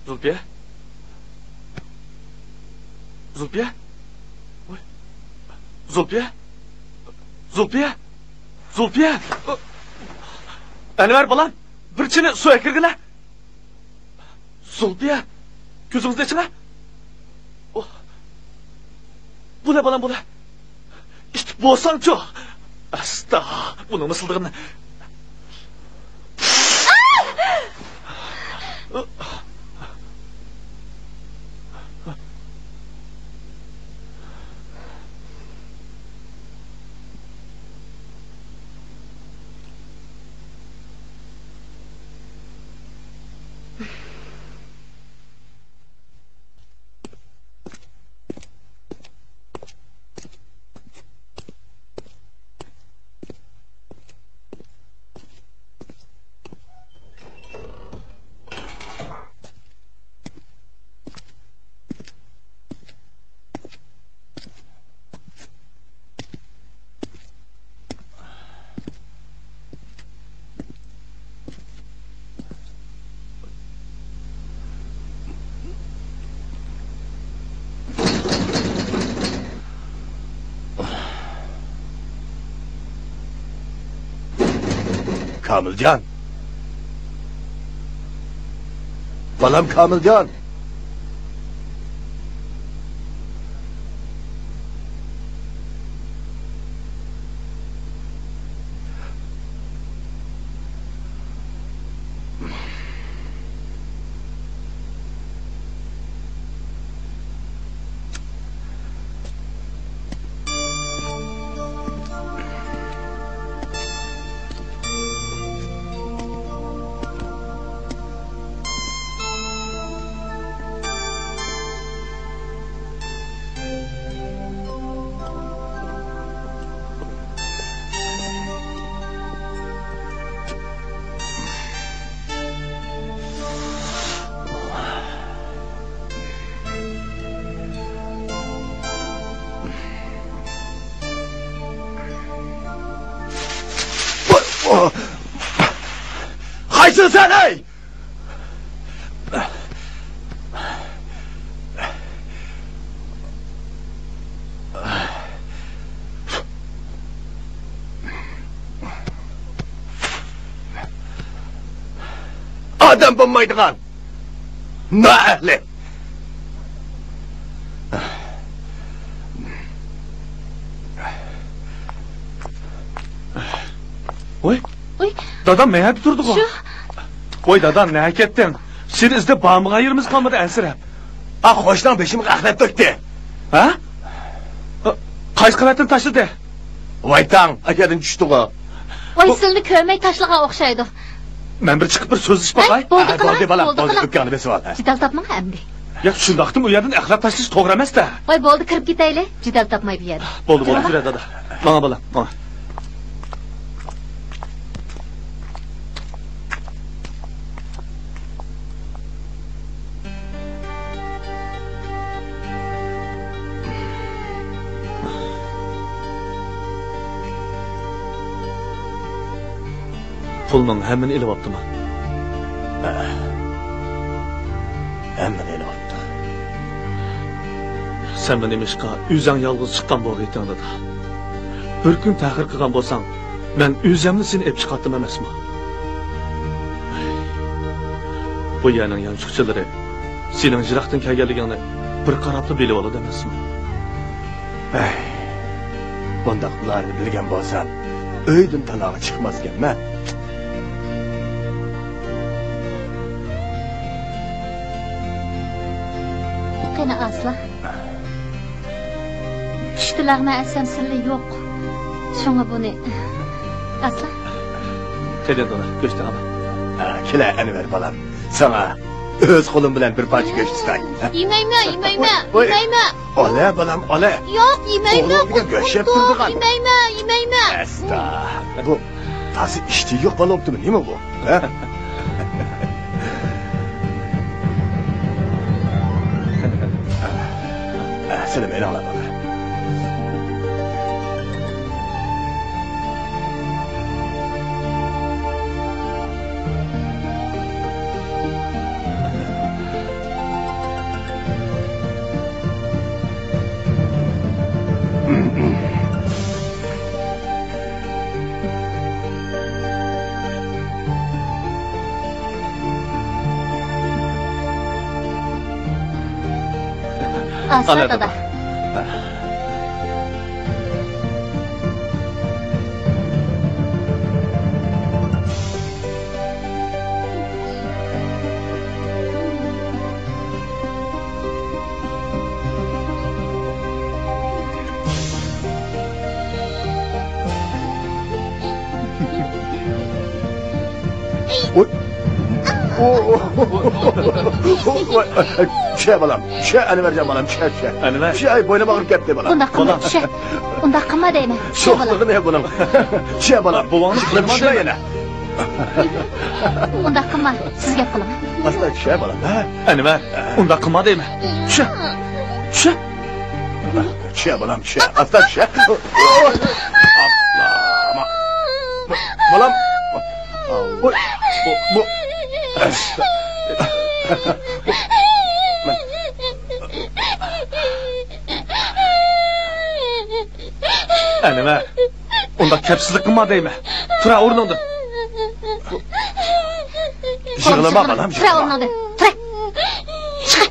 زۇلپىيە؟ زۇلپىيە؟ ۋاي. زۇلپىيە؟ زۇلپىيە؟ زۇلپىيە؟ ئەنۋەر بالام، بىر چىنە سۇ ئەكىرگىلە. زۇلپىيە، كۆزىڭىزنى ئېچىڭە. ئوھ. بولە، بالام، بولە. ئىتتىك بولساڭچۇ. ئاستا، بۇنىڭ مىسىلدىغىنى. كامىلجان. بالام كامىلجان. قايسىسەن، ھەي؟ ئادەم بولمايدىغان نائەھلى. ۋاي، ۋاي. دادام مەيەردە تۇردىغۇ؟ شۇ. ۋاي دادام، نەگە كەتتىڭ؟ سېنى ئىزدەپ بارمىغان يېرىمىز قالمىدى ئەنسىرەپ. ئا، قوشناڭ بېشىمغا ئەخلەت تۆكتى. ھە؟ قايسى قەۋەتتىن تاشلىدى؟ ۋاي تاڭ، ئەكەدىن چۈشتىغۇ. ۋاي، بۇ سىلنى كۆرمەي تاشلىغان ئوخشايدۇ. مەن بىر چىقىپ بىر سۆزلىشىپ باقاي. ۋاي، بولدى، ھە، قىلىڭ، بولدى، بالام، بولدى، بولدى، قىلىڭ. ئۆپكەڭنى بېسىۋال، ھە. جېدەل تاپماڭ ئەمدى. ياق، شۇنداقتىمۇ ئۇ يەردىن ئەخلەت تاشلىشى توغرا ئەمەس-دە. ۋاي، بولدى، كىرىپ كېتەيلى. جېدەل تاپماي بۇ يەردە. بولدى، بولدى، يۈرە دادا. ماڭا بالام، ماڭا. پۇلنىڭ ھەممىنى ئېلىۋاپتىما؟ ھە. ھەممىنى ئېلىۋاپتۇ. سەن مېنى نېمىشقا ئۆزۈڭ يالغۇز چىققان بولغىيتىڭ، دادا؟ بىر كۈن تەخىر قىلغان بولساڭ، مەن ئۆزۈملا سېنى ئېلىپ چىقاتتىم ئەمەسمۇ؟ بۇ يەرنىڭ يانچۇقچىلىرى سېنىڭ يىراقتىن كەلگەنلىكىڭنى بىر قاراپلا بىلىۋالىدۇ ئەمەسمۇ؟ ھەي، بۇنداقلارنى بىلگەن بولسام، ئۆيدىن تالاغا چىقماسكەنمەن. قېنى ئاسلا. چۈشتىلەغمە ئەسەم سىلى يوق. شۇڭا بۇنى ئاسلا. قېنى دادا، گۆشتىڭ ئالا. ھە، كېلە ئەنۋەر بالام. ساڭا ئۆز قولۇم بىلەن بىر پارچە گۆش تۇتاي. يېمەيمەن، يېمەيمەن، ۋوي، ۋوي. يېمەيمەن. ئالە بالام، ئالە. يوق، يېمەيمەن. ئوغلۇڭ دېگەن گۆش يەپ تۇرىدىغان. يېمەيمەن، يېمەيمەن. ئەستا، بۇ تازا ئىشتىيى يوق بالا بوپتىمۇ، نېمە بۇ؟ ھە؟ سېنى مېنىڭلا بار. ئاستا، دادا. چۈشە بالام، چۈشە ئەنۋەرجان بالام، چۈشە، چۈشە. ئەنۋەر. چۈشە، ئاي، بوينۇم ئاغرىپ كەتتى بالام. ئۇنداق قىلما، چۈشە. ئۇنداق قىلما دەيمەن. چۈشە بالام. شوخلۇقى نېمە بۇنىڭ؟ چۈشە بالام. بوۋاڭنى قىلما دەيمەن. ئۇنداق قىلما، سىز گەپ قىلىڭ. ئاستا چۈشە بالام، ھە؟ ئەنۋەر، ئۇنداق قىلما دەيمەن. چۈشە. چۈشە. چۈشە بالام، چۈشە. ئاستا چۈشە. ئاپلا. بالام. ۋوي، بۇ، بۇ. ئەنۋەر، ئۇنداق كەپسىزلىك قىلما دەيمەن. تۇرە ئورنۇڭدىن. يىغلىما بالام، تۇرە يىغلىما. ئورنۇڭدىن. تۇرە. چىق.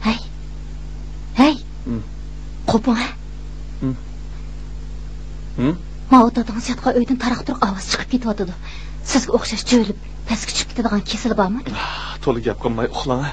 ھەي، ھەي، ھىم. قوپۇڭ ھە. ھىم. ھىم؟ ماۋۇ دادىڭىز ياتقان ئۆيدىن تاراق-تۇرۇق ئاۋازى چىقىپ كېتىۋاتىدۇ. سىزگە ئوخشاش جۆيلۈپ، پەسكە چۈشۈپ كېتىدىغان كېسىلى بارمۇ؟ تولا گەپ قىلماي ئۇخلاڭ ھە.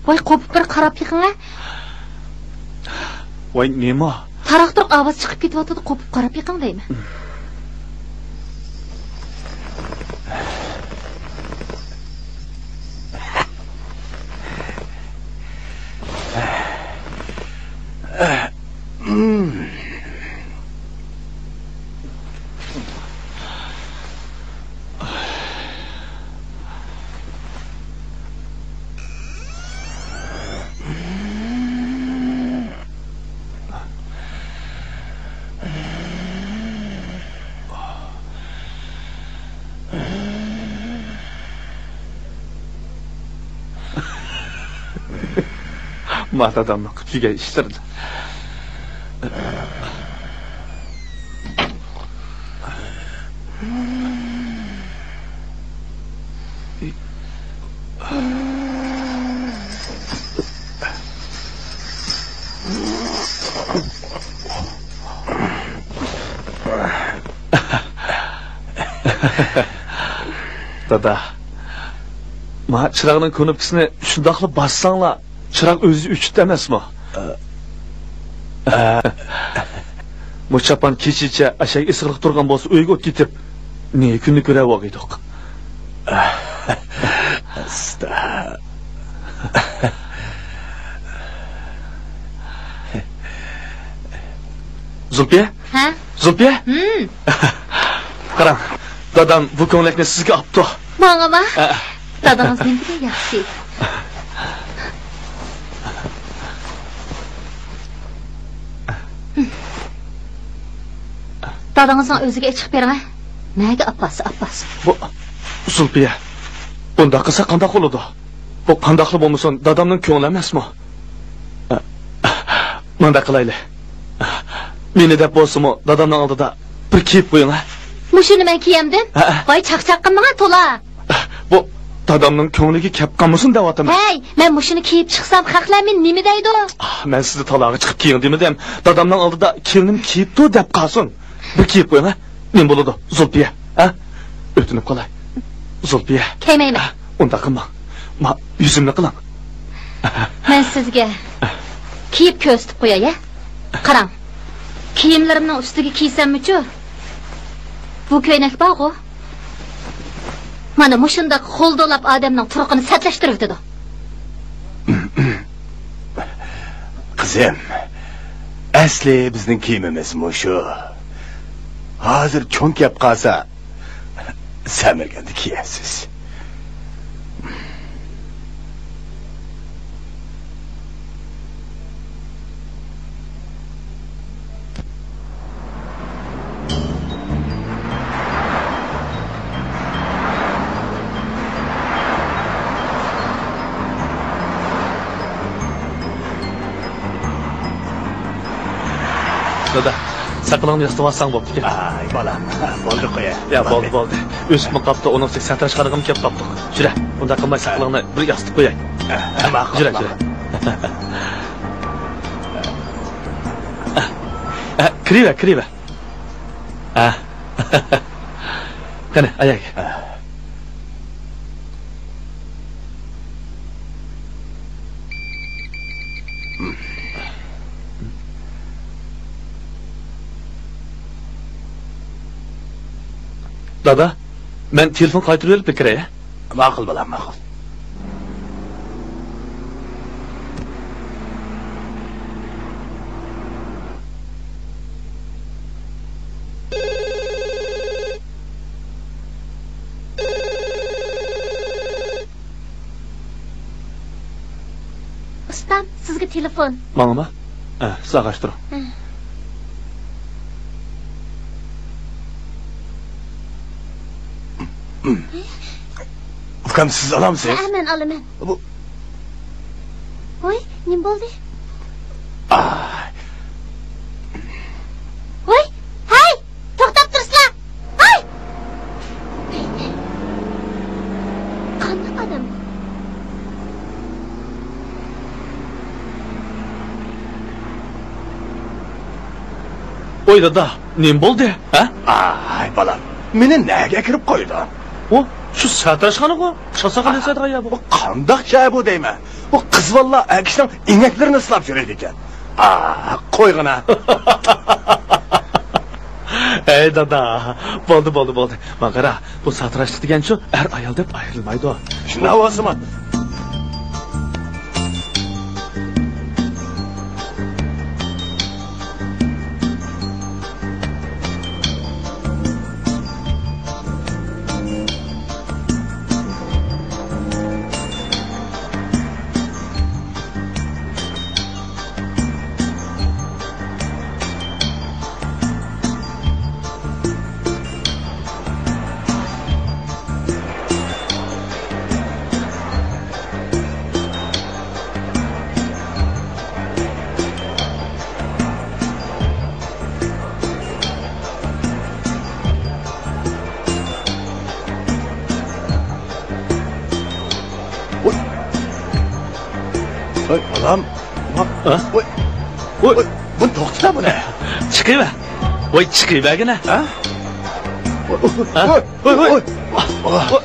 ۋاي، قوپۇپ بىر قاراپ بېقىڭە. ۋاي، نېمە؟ تاراق-تۇرۇق ئاۋاز چىقىپ كېتىۋاتىدۇ، قوپۇپ قاراپ بېقىڭ دەيمەن. ما دادامنىڭ قىلىپ يۈرگەن ئىشلىرىدىن. دادا، ما چىراغنىڭ كۇنۇپكىسىنى شۇنداقلا باسساڭلار، چىراغ ئۆزى ئۆچۈتتى ئەمەسمۇ؟ مۇ چاپان كېچىچە ئەشەگە ئېسىقلىق تۇرغان بولسا، ئۆيگە ئوت كېتىپ، نى كۈننى كۆرەۋالغىيدۇق. ئاستا. زۇلپىيە؟ ھە؟ زۇلپىيە؟ ھىم. قاراڭ، دادام بۇ كۆڭلەكنى سىزگە ئاپتۇ. ماڭىما؟ ھە. دادىڭىز نېمىدېگەن ياخشى. دادىڭىزنىڭ ئۆزىگە ئېچىق بېرىڭە. نەگە ئاپارسا ئاپارسۇن. بۇ، زۇلپىيە، بۇنداق قىلسا قانداق بولىدۇ؟ بۇ قانداقلا بولمىسۇن، دادامنىڭ كۆڭلى ئەمەسمۇ؟ مۇنداق قىلايلى. مېنى دەپ بولسىمۇ، دادامنىڭ ئالدىدا بىر كىيىپ قويۇڭ، ھە؟ مۇشۇنى مەن كىيەمدىم؟ ھە. ۋاي، چاقچاق قىلمىغان تولا. بۇ دادامنىڭ كۆڭلىگە كەپ قالمىسۇن دەۋاتىمەن. ھەي، مەن مۇشۇنى كىيىپ چىقسام، خەقلەر مېنى نېمە دەيدۇ؟ مەن سىزنى تالاغا چىقىپ كىيىڭ دېمىدىم. دادامنىڭ ئالدىدا كېلىنىم كىيىپتۇ دەپ قالسۇن. بىر كىيىپ قويۇڭ، ھە؟ نېمە بولىدۇ، زۇلپىيە؟ ھە؟ ئۆتۈنۈپ قالاي. زۇلپىيە. كىيمەيمەن. ھە؟ ئۇنداق قىلماڭ. ما، يۈزۈمنى قىلىڭ. مەن سىزگە كىيىپ كۆرسىتىپ قوياي، ھە؟ قاراڭ. كىيىملىرىمنىڭ ئۈستىگە كىيسەممىچۇ؟ بۇ كۆينەك بارغۇ. مانا مۇشۇنداق غولدۇلاپ ئادەمنىڭ تۇرقىنى سەتلەشتۈرۈۋېتىدۇ. قىزىم، ئەسلى بىزنىڭ كىيىمىمىز مۇشۇ. ھازىر چوڭ كەپ قالسا، سەمرىگەندە كىيەرسىز. دادا، سەن ساقىلىڭنى ياسىتىۋالساڭ بوپتىكەن. ئاي، بالام، بولدى، قوياي. يا، بولدى، بولدى. ئۆسۈپمۇ قاپتۇ، ئۇنىڭ ئۈستىگە سەتراشخانىغىمۇ كەپ قاپتۇق. يۈرە، ئۇنداق قىلماي ساقىلىڭنى بىر ياسىتىپ قوياي. ھە، ماقۇل، يۈرە، يۈرە. ماقۇل. ھە، كىرىۋە، كىرىۋە. ھە. قېنى، ئاياغ. دادا، مەن تېلېفون قايتۇرۇۋېلىپلا كىرەي. ماقۇل، بالام، ماقۇل. ئۇستام، سىزگە تېلېفون. ماڭىمۇ؟ ئە، سىز ئاغاشتۇرۇڭ. ھە. ئۇكام، سىز ئالامسىز؟ ھە، مەن ئالىمەن. بۇ ۋوي، نېمە بولدى؟ ئاي. ۋوي، ھەي! توختاپ تۇرسىلا! ھاي! قانداق ئادەم؟ ۋوي دادا، نېمە بولدى، ھە؟ ئاي بالام، مېنى نەگە ئەكىرىپ قويدۇڭ؟ ئۇ، شۇ ساتىراشخانىغۇ، چاساغا ئەسەتىغا يا بۇ. بۇ قانداق جاي بۇ دەيمەن؟ بۇ قىز بالىلار ئەر كىشىنىڭ ئىنەكلىرىنى سىلاپ يۈرىدىكەن. ئا، قويغىنا. ھەي دادا، بولدى، بولدى، بولدى. ماڭا قارا، بۇ ساتىراشلىق دېگەن شۇ، ئەر ئايال دەپ ئايرىلمايدۇ. شۇنداق بولسىمۇ. ۋوي. ۋوي، بالام. ھە؟ ۋوي. ۋوي. ۋوي، بۇنى توختىتا بۇنى. چىقىۋەر. ۋوي، چىقىۋەرگىنە. ھە؟ ۋوي، ھە؟ ۋوي، ۋوي، ۋوي. ۋوي.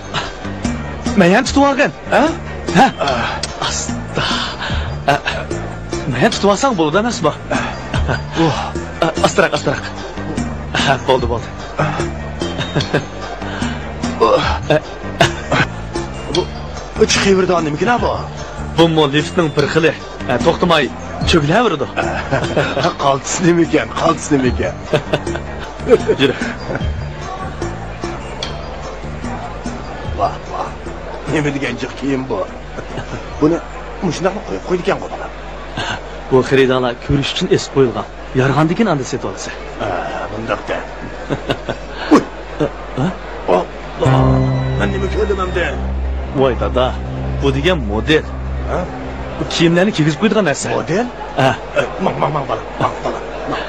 مەن يەنە تۇتۇۋالغىن. ھە؟ ھە؟ ئاستا. ئە، مەن تۇتۇۋالساڭ بولىدۇ ئەمەسمۇ؟ ئۇھ. ئە، ئاستىراق، ئاستىراق. ھە، بولدى، بولدى. ئۇھ. ئە. بۇ، بۇ چىقىۋېرىدىغان نېمىكىن بۇ؟ بۇمۇ لىفتنىڭ بىر خىلى. ئە، توختىماي چۆگىلەۋېرىدۇ. قالتىس نېمىكەن، قالتىس نېمىكەن؟ يۈرە. ۋاھ، ۋاھ. نېمە دېگەن جىق كىيىم بۇ؟ بۇنى مۇشۇنداقلا قويۇپ قويىدىكەنغۇ بالام. بۇ خېرىدارلار كۆرۈش ئۈچۈن ئېسىپ قويۇلغان. يارىغاندىكىن ئاندا سېتىۋالىسەن. ھە، مۇنداق دە. ئۇي. ھە؟ ئاللا! مەن نېمە كۆردۈم ئەمدى؟ ۋاي دادا، بۇ دېگەن مودېل. ھە؟ بۇ كىيىملەرنى كىيگۈزۈپ قويىدىغان نەرسە. مودېل؟ ھە. ئە، ماڭ، ماڭ، ماڭ، بالام، ماڭ، بالام، ماڭ.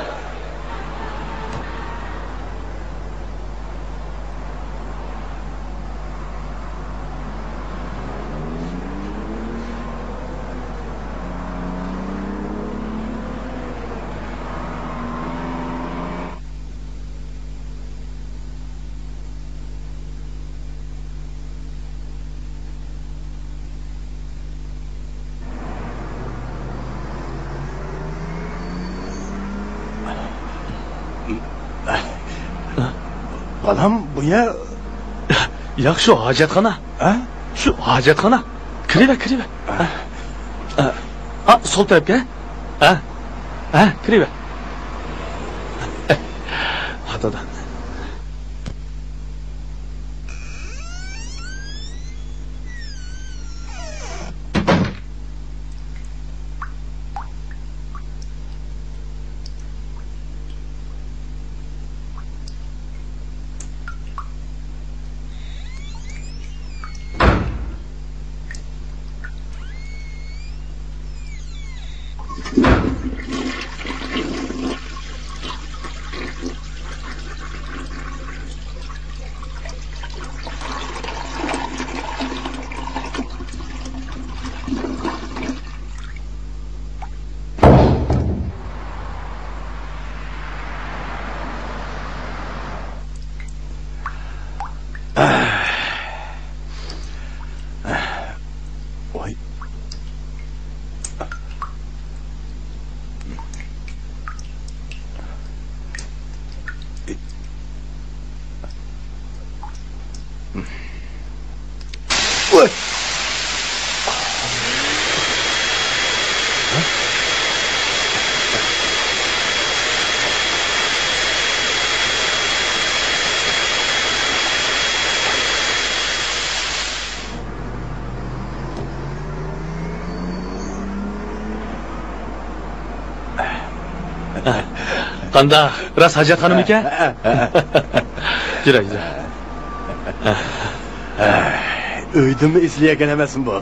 بالام، بۇ يەر. ياق، شۇ ھاجەتخانا. ھە؟ شۇ ھاجەتخانا. كىرىۋە، كىرىۋە. ھە؟ ھە، سول تەرەپكە. ھە؟ ھە، كىرىۋە. ھە، دادا. قانداق؟ راست ھاجەتخانىمىكەن؟ يۈرە، يۈرە. ئۆيدىنمۇ ئېسىلىۋالغان ئەمەسمۇ بۇ؟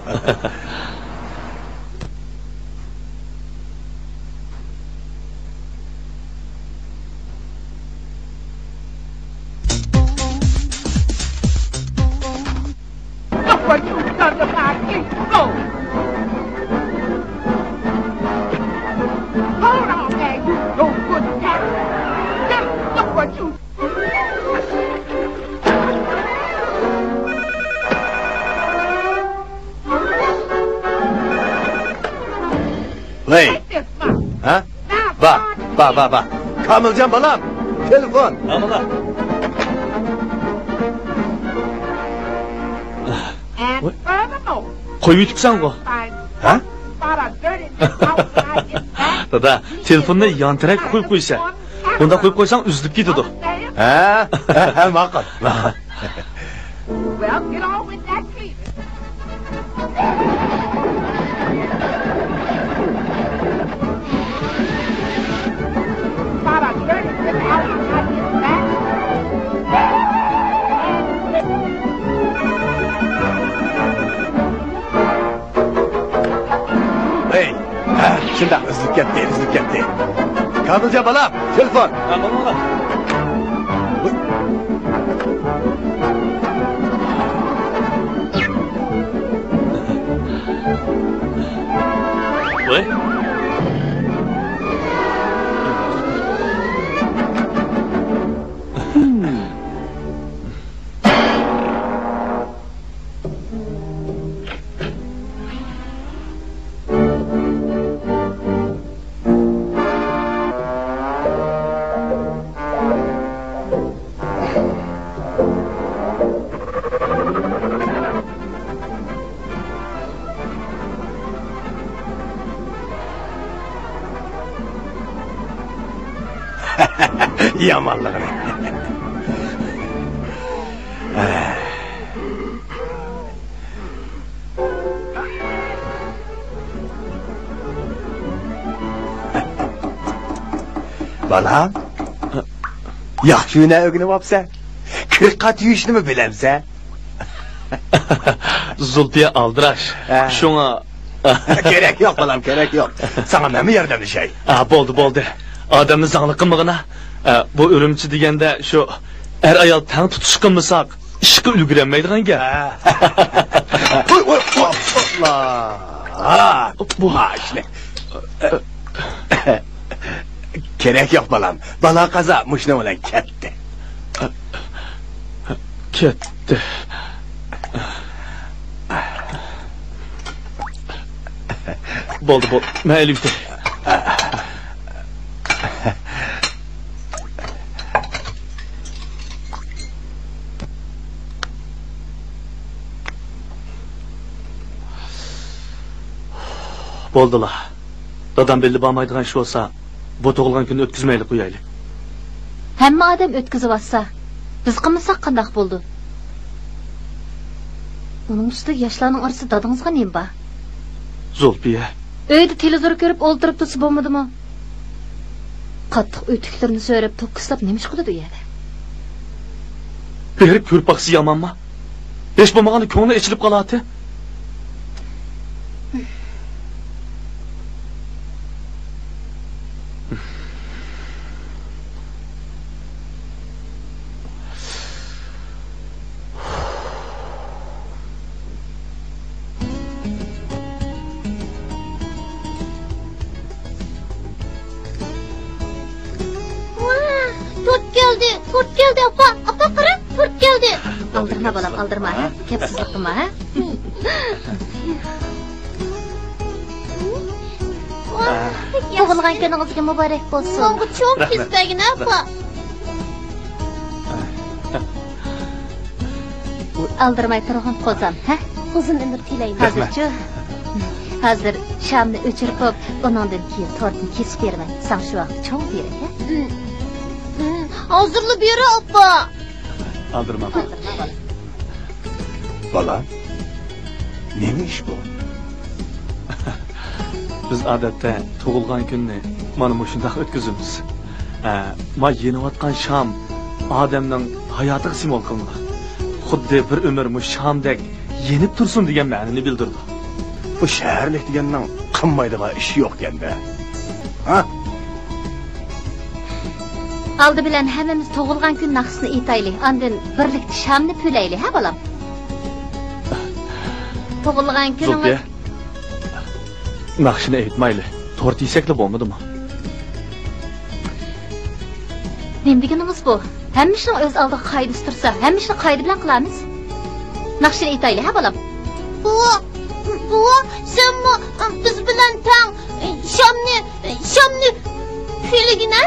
Look what you've done to my people! Hold on there, you no good cat! Just look what you... ۋەي! ھە؟ با، با، با، با. كامىلجان بالام، تېلېفون. ھە، بالا. قويۇۋېتىپسەنغۇ؟ ھە؟ دادا، تېلېفوننى يان تەرەپكە قويۇپ قويسا. بۇنداق قويۇپ قويساڭ ئۈزۈلۈپ كېتىدۇ. ھە؟ ھە، ھە، ماقۇل، ماقۇل. Well, get on with that cleaning. ھەي، ھە، شۇنداق، ئۈزۈلۈپ كەتتى، ئۈزۈلۈپ كەتتى. كامىلجان بالام، تېلېفون. ھە، بولدى. ۋاي. يامانلىقىنى. بالام، ياخشى ھۈنەر ئۆگىنىۋاپسەن. كىر قات يۇيۇشنىمۇ بىلەمسەن؟ زۇلپىيە ئالدىراش. ھە. شۇڭا. كېرەك يوق، بالام، كېرەك يوق. ساڭا مەنمۇ ياردەملىشەي. ھە، بولدى، بولدى. ئادەمنى زاڭلىق قىلمىغىنا. ھە، بۇ ئۈرۈمچى دېگەندە شۇ ئەر-ئايال تەڭ تۇتۇش قىلمىساق، ئىشقا ئۈلگۈرەلمەيدىغان گەپ. ھە. ۋوي، ۋوي، ۋوي، ۋوي. ھا، بۇ. ھا، ئىشنى. كېرەك يوق، بالام. بالا-قازا مۇشۇنىڭ بىلەن كەتتى. كەتتى. بولدى، بولدى. مەن ئېلىۋېتەي. بولدىلا. دادام بىللە بارمايدىغان ئىش بولسا، بۇ تۇغۇلغان كۈننى ئۆتكۈزمەيلى قويايلى. ھەممە ئادەم ئۆتكۈزۈۋاتسا، بىز قىلمىساق قانداق بولىدۇ؟ ئۇنىڭ ئۈستىگە ياشلارنىڭ ئارىسىدا دادىڭىزغا نېمە بار؟ زۇلپىيە. ئۆيدە تېلېۋىزور كۆرۈپ ئولتۇرۇپ تۇرسا بولمىدىمۇ؟ قاتتىق ئۆتۈكلىرىنى سۆرەپ، توككۇزلاپ نېمە ئىش قىلىدۇ ئۇ يەردە؟ بېرىپ كۆرۈپ باقسا يامانمۇ؟ ھېچ بولمىغاندا كۆڭلى ئېچىلىپ قالاتتى. ۋاھ، تورت كەلدى، تورت كەلدى، ئاپا، ئاپا، قارا، تورت كەلدى. ئالدىرما، بالام، ئالدىرما، ھە؟ كەپسىزلىك قىلما، ھە؟ ۋاھ، تۇغۇلغان كۈنىڭىزگە مۇبارەك بولسۇن. ماڭا چوڭ كېسىپ بەرگىن، ئاپا. ئالدىرماي تۇرغىن، قوزام، ھە؟ ئۇزۇن ئۆمۈر تىلەيمەن. ھازىرچۇ؟ ھازىر شامنى ئۆچۈرۈپ بوپ، ئۇنىڭدىن كېيىن تورتنى كېسىپ بېرىمەن. ساڭا شۇ ۋاقىت چوڭ بېرەك، ھە؟ ھازىرلا بېرە، ئاپا. ئالدىرىماڭ. بالام، نېمە ئىش بۇ؟ بىز ئادەتتە تۇغۇلغان كۈننى مانا مۇشۇنداق ئۆتكۈزىمىز. ئە، ما يېنىۋاتقان شام ئادەمنىڭ ھاياتىغا سىمۋول قىلىنغان. خۇددى بىر ئۆمۈر مۇشۇ شامدەك يېنىپ تۇرسۇن دېگەن مەنىنى بىلدۈرىدۇ. بۇ شەھەرلىك دېگەننىڭ قىلمايدىغان ئىشى يوقكەن-دە. ھە؟ ئالدى بىلەن ھەممىمىز تۇغۇلغان كۈن ناخشىسىنى ئېيتايلى، ئاندىن بىرلىكتە شامنى پۈۋلەيلى، ھە، بالام؟ تۇغۇلغان كۈنىڭىز. زۇلپىيە، ناخشىنى ئېيتمايلى، تورت يېسەكلا بولمىدىمۇ؟ نېمە دېگىنىڭىز بۇ؟ ھەممە ئىشنىڭ ئۆز ئالدىغا قائىدىسى تۇرسا، ھەممە ئىشنى قائىدە بىلەن قىلارمىز. ناخشىنى ئېيتايلى، ھە، بالام؟ بوۋا، بوۋا، سەنمۇ بىز بىلەن تەڭ شامنى، شامنى پۈۋلىگىنە.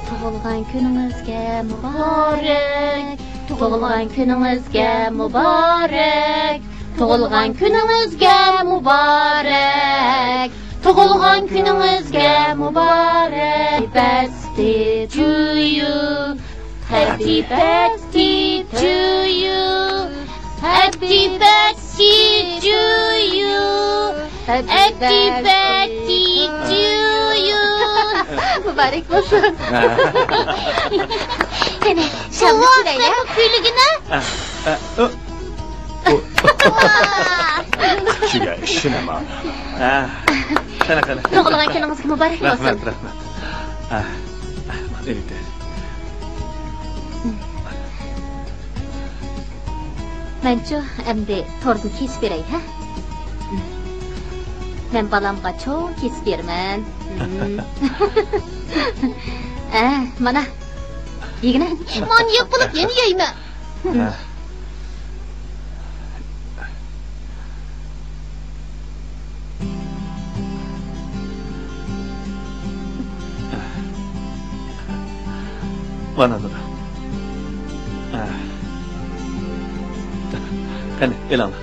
تۇغۇلغان كۈنىڭىزگە مۇبارەك، تۇغۇلغان كۈنىڭىزگە مۇبارەك، تۇغۇلغان كۈنىڭىزگە مۇبارەك، تۇغۇلغان كۈنىڭىزگە مۇبارەك. Happy birthday to you. Happy birthday to you. Happy birthday to you. Happy birthday to you. مۇبارەك بولسۇن. قېنى، شامنى پۈۋلەيلى. سەن پۈۋلىگىنە. ئە، ئە، ئۇ. كۈچىگە ئىشىنىمەن. ھە. قېنى، قېنى. تۇغۇلغان كۈنىڭىزگە مۇبارەك بولسۇن. رەھمەت، رەھمەت. ھە. مەنچۇ، ئەمدى تورتنى كېسىپ بېرەي، ھە؟ مەن بالامغا چوڭ كېسىپ بېرىمەن. ھە، مانا. يېگىنە. مانا يەپ بولۇپ يەنە يەيمەن. ھە. مانا، مانا. قېنى، ئېلىڭلار.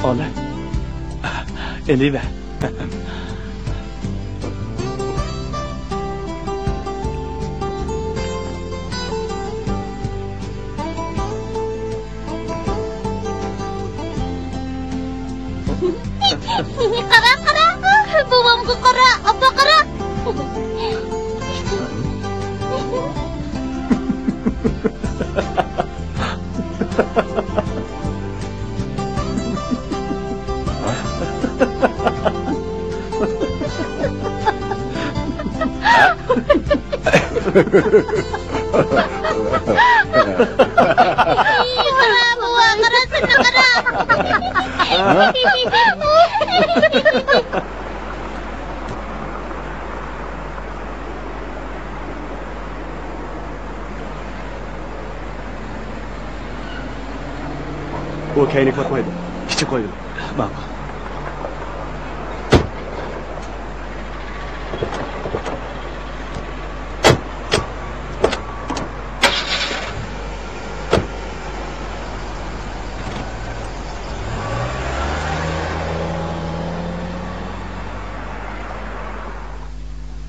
ئانا. ئېلىۋە. قارا، قارا، بوۋامغا قارا، ئاپا قارا. ئۇ كەينىگە پاتمايدۇ. ئىچىگە قويىدۇ. ماقۇل.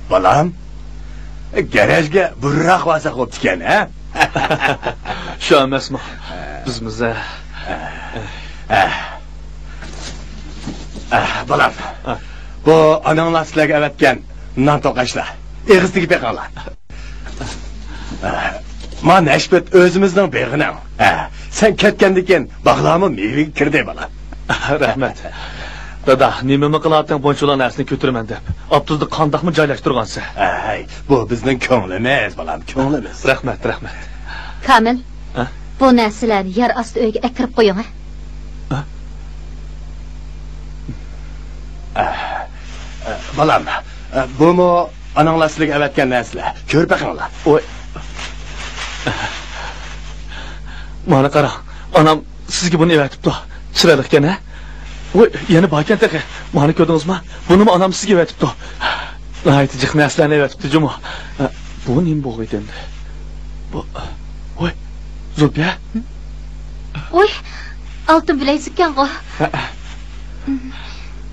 بالام، گەرەجگە بۇرۇنراق بارساق بوپتىكەن، ھە؟ شۇ ئەمەسمۇ؟ بىز مۇزە. ئە، ئە، بالام، بۇ ئاناڭلار سىلەرگە ئەۋەتكەن نان توقاچلار. ئېغىز تېگىپ بېقىڭلار. ئە، ما نەشپۈت ئۆزىمىزنىڭ بېغىنىڭ. ئە، سەن كەتكەندىن كېيىن باغلارمۇ مېۋىگە كىردى، بالام. رەھمەت. دادا، نېمىمۇ قىلاتتىڭ بۇنچىۋالا نەرسىنى كۆتۈرىمەن دەپ؟ ئاپتوبۇستا قانداقمۇ جايلاشتۇرغانسەن؟ ئەي، بۇ بىزنىڭ كۆڭلىمىز، بالام، كۆڭلىمىز. رەھمەت، رەھمەت. كامىل، ھە؟ بۇ نەرسىلەرنى يەر ئاستى ئۆيگە ئەكىرىپ قويۇڭ، ھە؟ ھە؟ ئە، ئە، بالام، بۇمۇ ئاناڭلار سىلىگە ئەۋەتكەن نەرسىلەر. كۆرۈپ بېقىڭلار. ۋوي. مانا قاراڭ، ئانام سىزگە بۇنى ئەۋەتىپتۇ. چىرايلىقكەن ھە؟ ۋوي، يەنە باركەن تېخى. مانا كۆردىڭىزمۇ؟ بۇنىمۇ ئانام سىزگە ئەۋەتىپتۇ. ناھايىتى جىق نەرسىلەرنى ئەۋەتىپتۇ جۇمۇ. بۇ نېمە بولغىيدى ئەمدى؟ بۇ، ۋوي، زۇلپىيە. ۋوي، ئالتۇن بىلەيزۈككەنغۇ. ھە.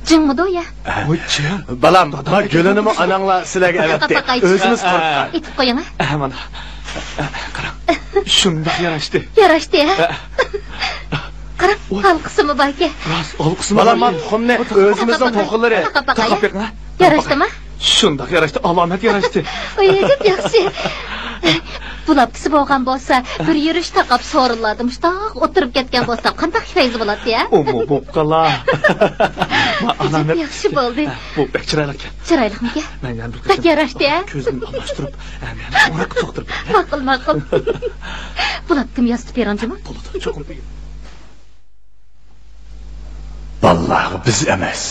جىڭمىدۇ يا؟ ۋوي، جىڭ. بالام، ما گۈلىنىمۇ ئاناڭلار سىلەرگە ئەۋەتتى. ئۆزىمىز قورققان. ئېتىپ قويۇڭ ھە. ئەھ، مانا. قاراڭ. شۇنداق ياراشتى. ياراشتى ھە؟ قاراڭ، ھالقىسىمۇ باركەن. راست، ھالقىسىمۇ بار. بالام، ما تۇخۇمنى ئۆزىمىزنىڭ توخۇلىرى. تاقاپ باقاي. تاقاپ بېقىڭ ھە. ياراشتىمۇ؟ شۇنداق ياراشتى، ئالامەت ياراشتى. ئۆي، ئەجەب ياخشى. بۇلاپتىسى بولغان بولسا، بىر يۈرۈش تاقاپ سورۇنلاردا مۇشتاق ئولتۇرۇپ كەتكەن بولسا، قانداق پەيزى بولاتتى ھە؟ ئومۇ بوپقالا. ئەجەب ياخشى بولدى. بۇ بەك چىرايلىقكەن. چىرايلىقمىكەن؟ مەن يەنە بىر بەك ياراشتى ھە؟ كۆزۈمنى ئالماشتۇرۇپ، ھەم يەنە ئورناققا سوقتۇرۇپ. ماقۇل، ماقۇل. بۇلاپتىم ياسىتىپ بېرىڭ جۇمۇ. بولىدۇ، چوقۇم. بالىلارغا بىز ئەمەس،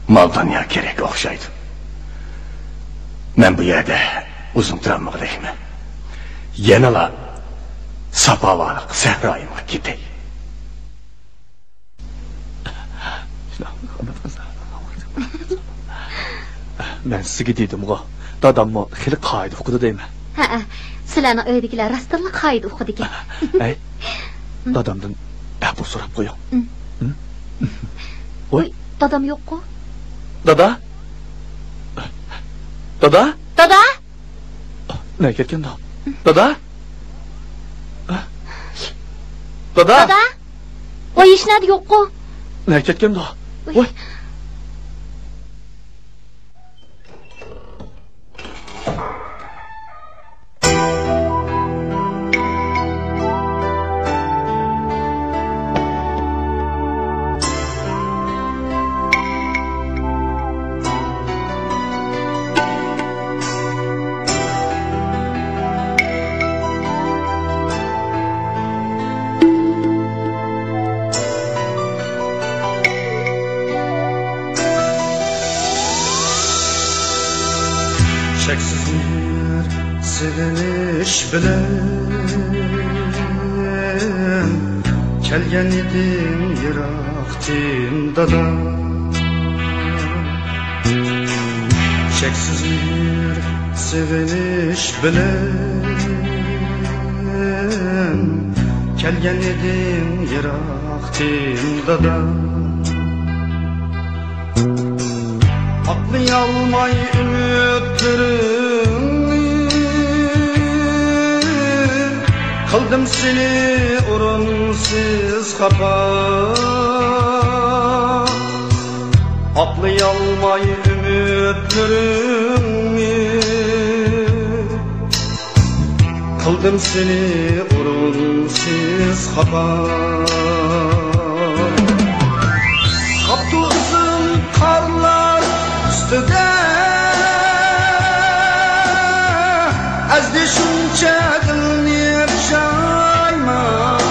مال-دۇنيا كېرەك ئوخشايدۇ. مەن بۇ يەردە ئۇزۇن تۇرالمىغۇدەكمەن. يەنىلا ساپاۋارلىق سەھرايىمغا كېتەي. مەن سىزگە دېدىمغۇ، داداممۇ خېلى قايىل ئوقۇدى دەيمەن. ھەئە، سىلەرنىڭ ئۆيدىكىلەر راستتىنلا قايىل ئوقۇدىكەن. ھەي، دادامدىن ئەپۇ سوراپ قويۇڭ. ھىم. ھىم؟ ۋوي، دادام يوققۇ؟ دادا؟ دادا؟ دادا؟ نەگە كەتكەندۇ؟ دادا؟ دادا؟ دادا؟ ۋاي، ھېچنەدە يوققۇ. نەگە كەتكەندۇ؟ ۋاي. ۋاي. چەكسىز مېھىر سېغىنىش بىلەن كەلگەن ئىدىڭ يىراقتىن دادا. چەكسىز مېھىر سېغىنىش بىلەن كەلگەن ئىدىڭ يىراقتىن دادا. ئاقلىيالماي ئۈمىدلىرىڭنى، قىلدىم سېنى ئورۇنسىز خاپا. ئاقلىيالماي ئۈمىدلىرىڭنى، قىلدىم سېنى ئورۇنسىز خاپا. قاپتۇ ئىزىڭ قارلار ئۈستىدە، ئەزدى شۇنچە دىلنى پۇشايمان.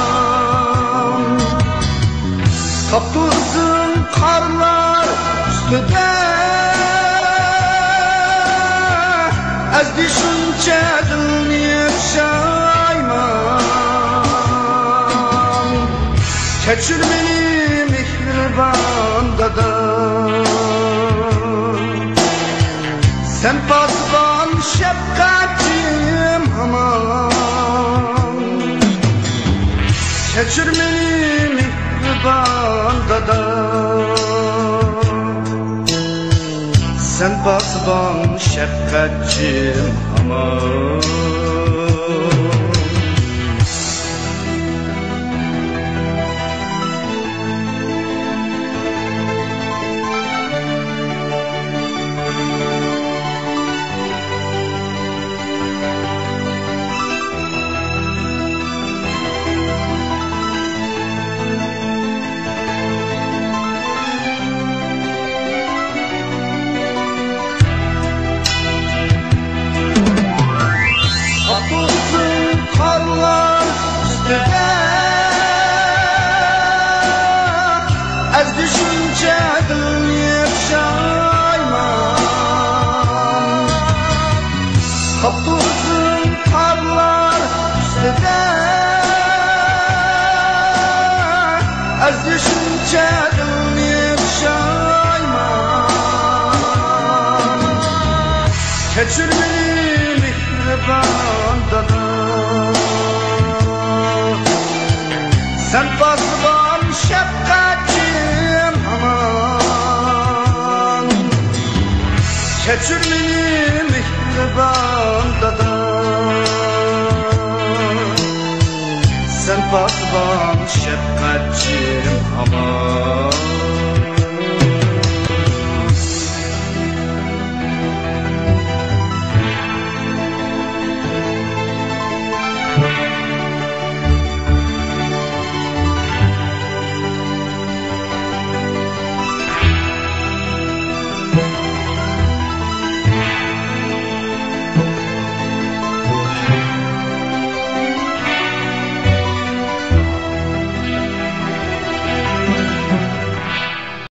قاپتۇ ئىزىڭ قارلار ئۈستىدە، ئەزدى شۇنچە دىلنى پۇشايمان. كەچۈر مېنى مېھرىبان دادا، سەن پاسىبان شەپقەتچىم ھامان. كەچۈر مېنى مېھرىبان دادا، سەن پاسىبان شەپقەتچىم ھامان. قاپتۇ قارلار ئۈستىدە، ئەزدى شۇنچە دىلنى پۇشايمان. ئۇزۇن قارلار ئۈستىدە ئەزىشىمچە دىلنى پۇشايمان. كەچۈر مېنى، مېھرىبان دادا. سەن پاسىبان، شەپقەتچىم ھامان. كەچۈر مېنى، مېھرىبان دادا. سەن پاسىبان، شەپقەتچىم ھامان.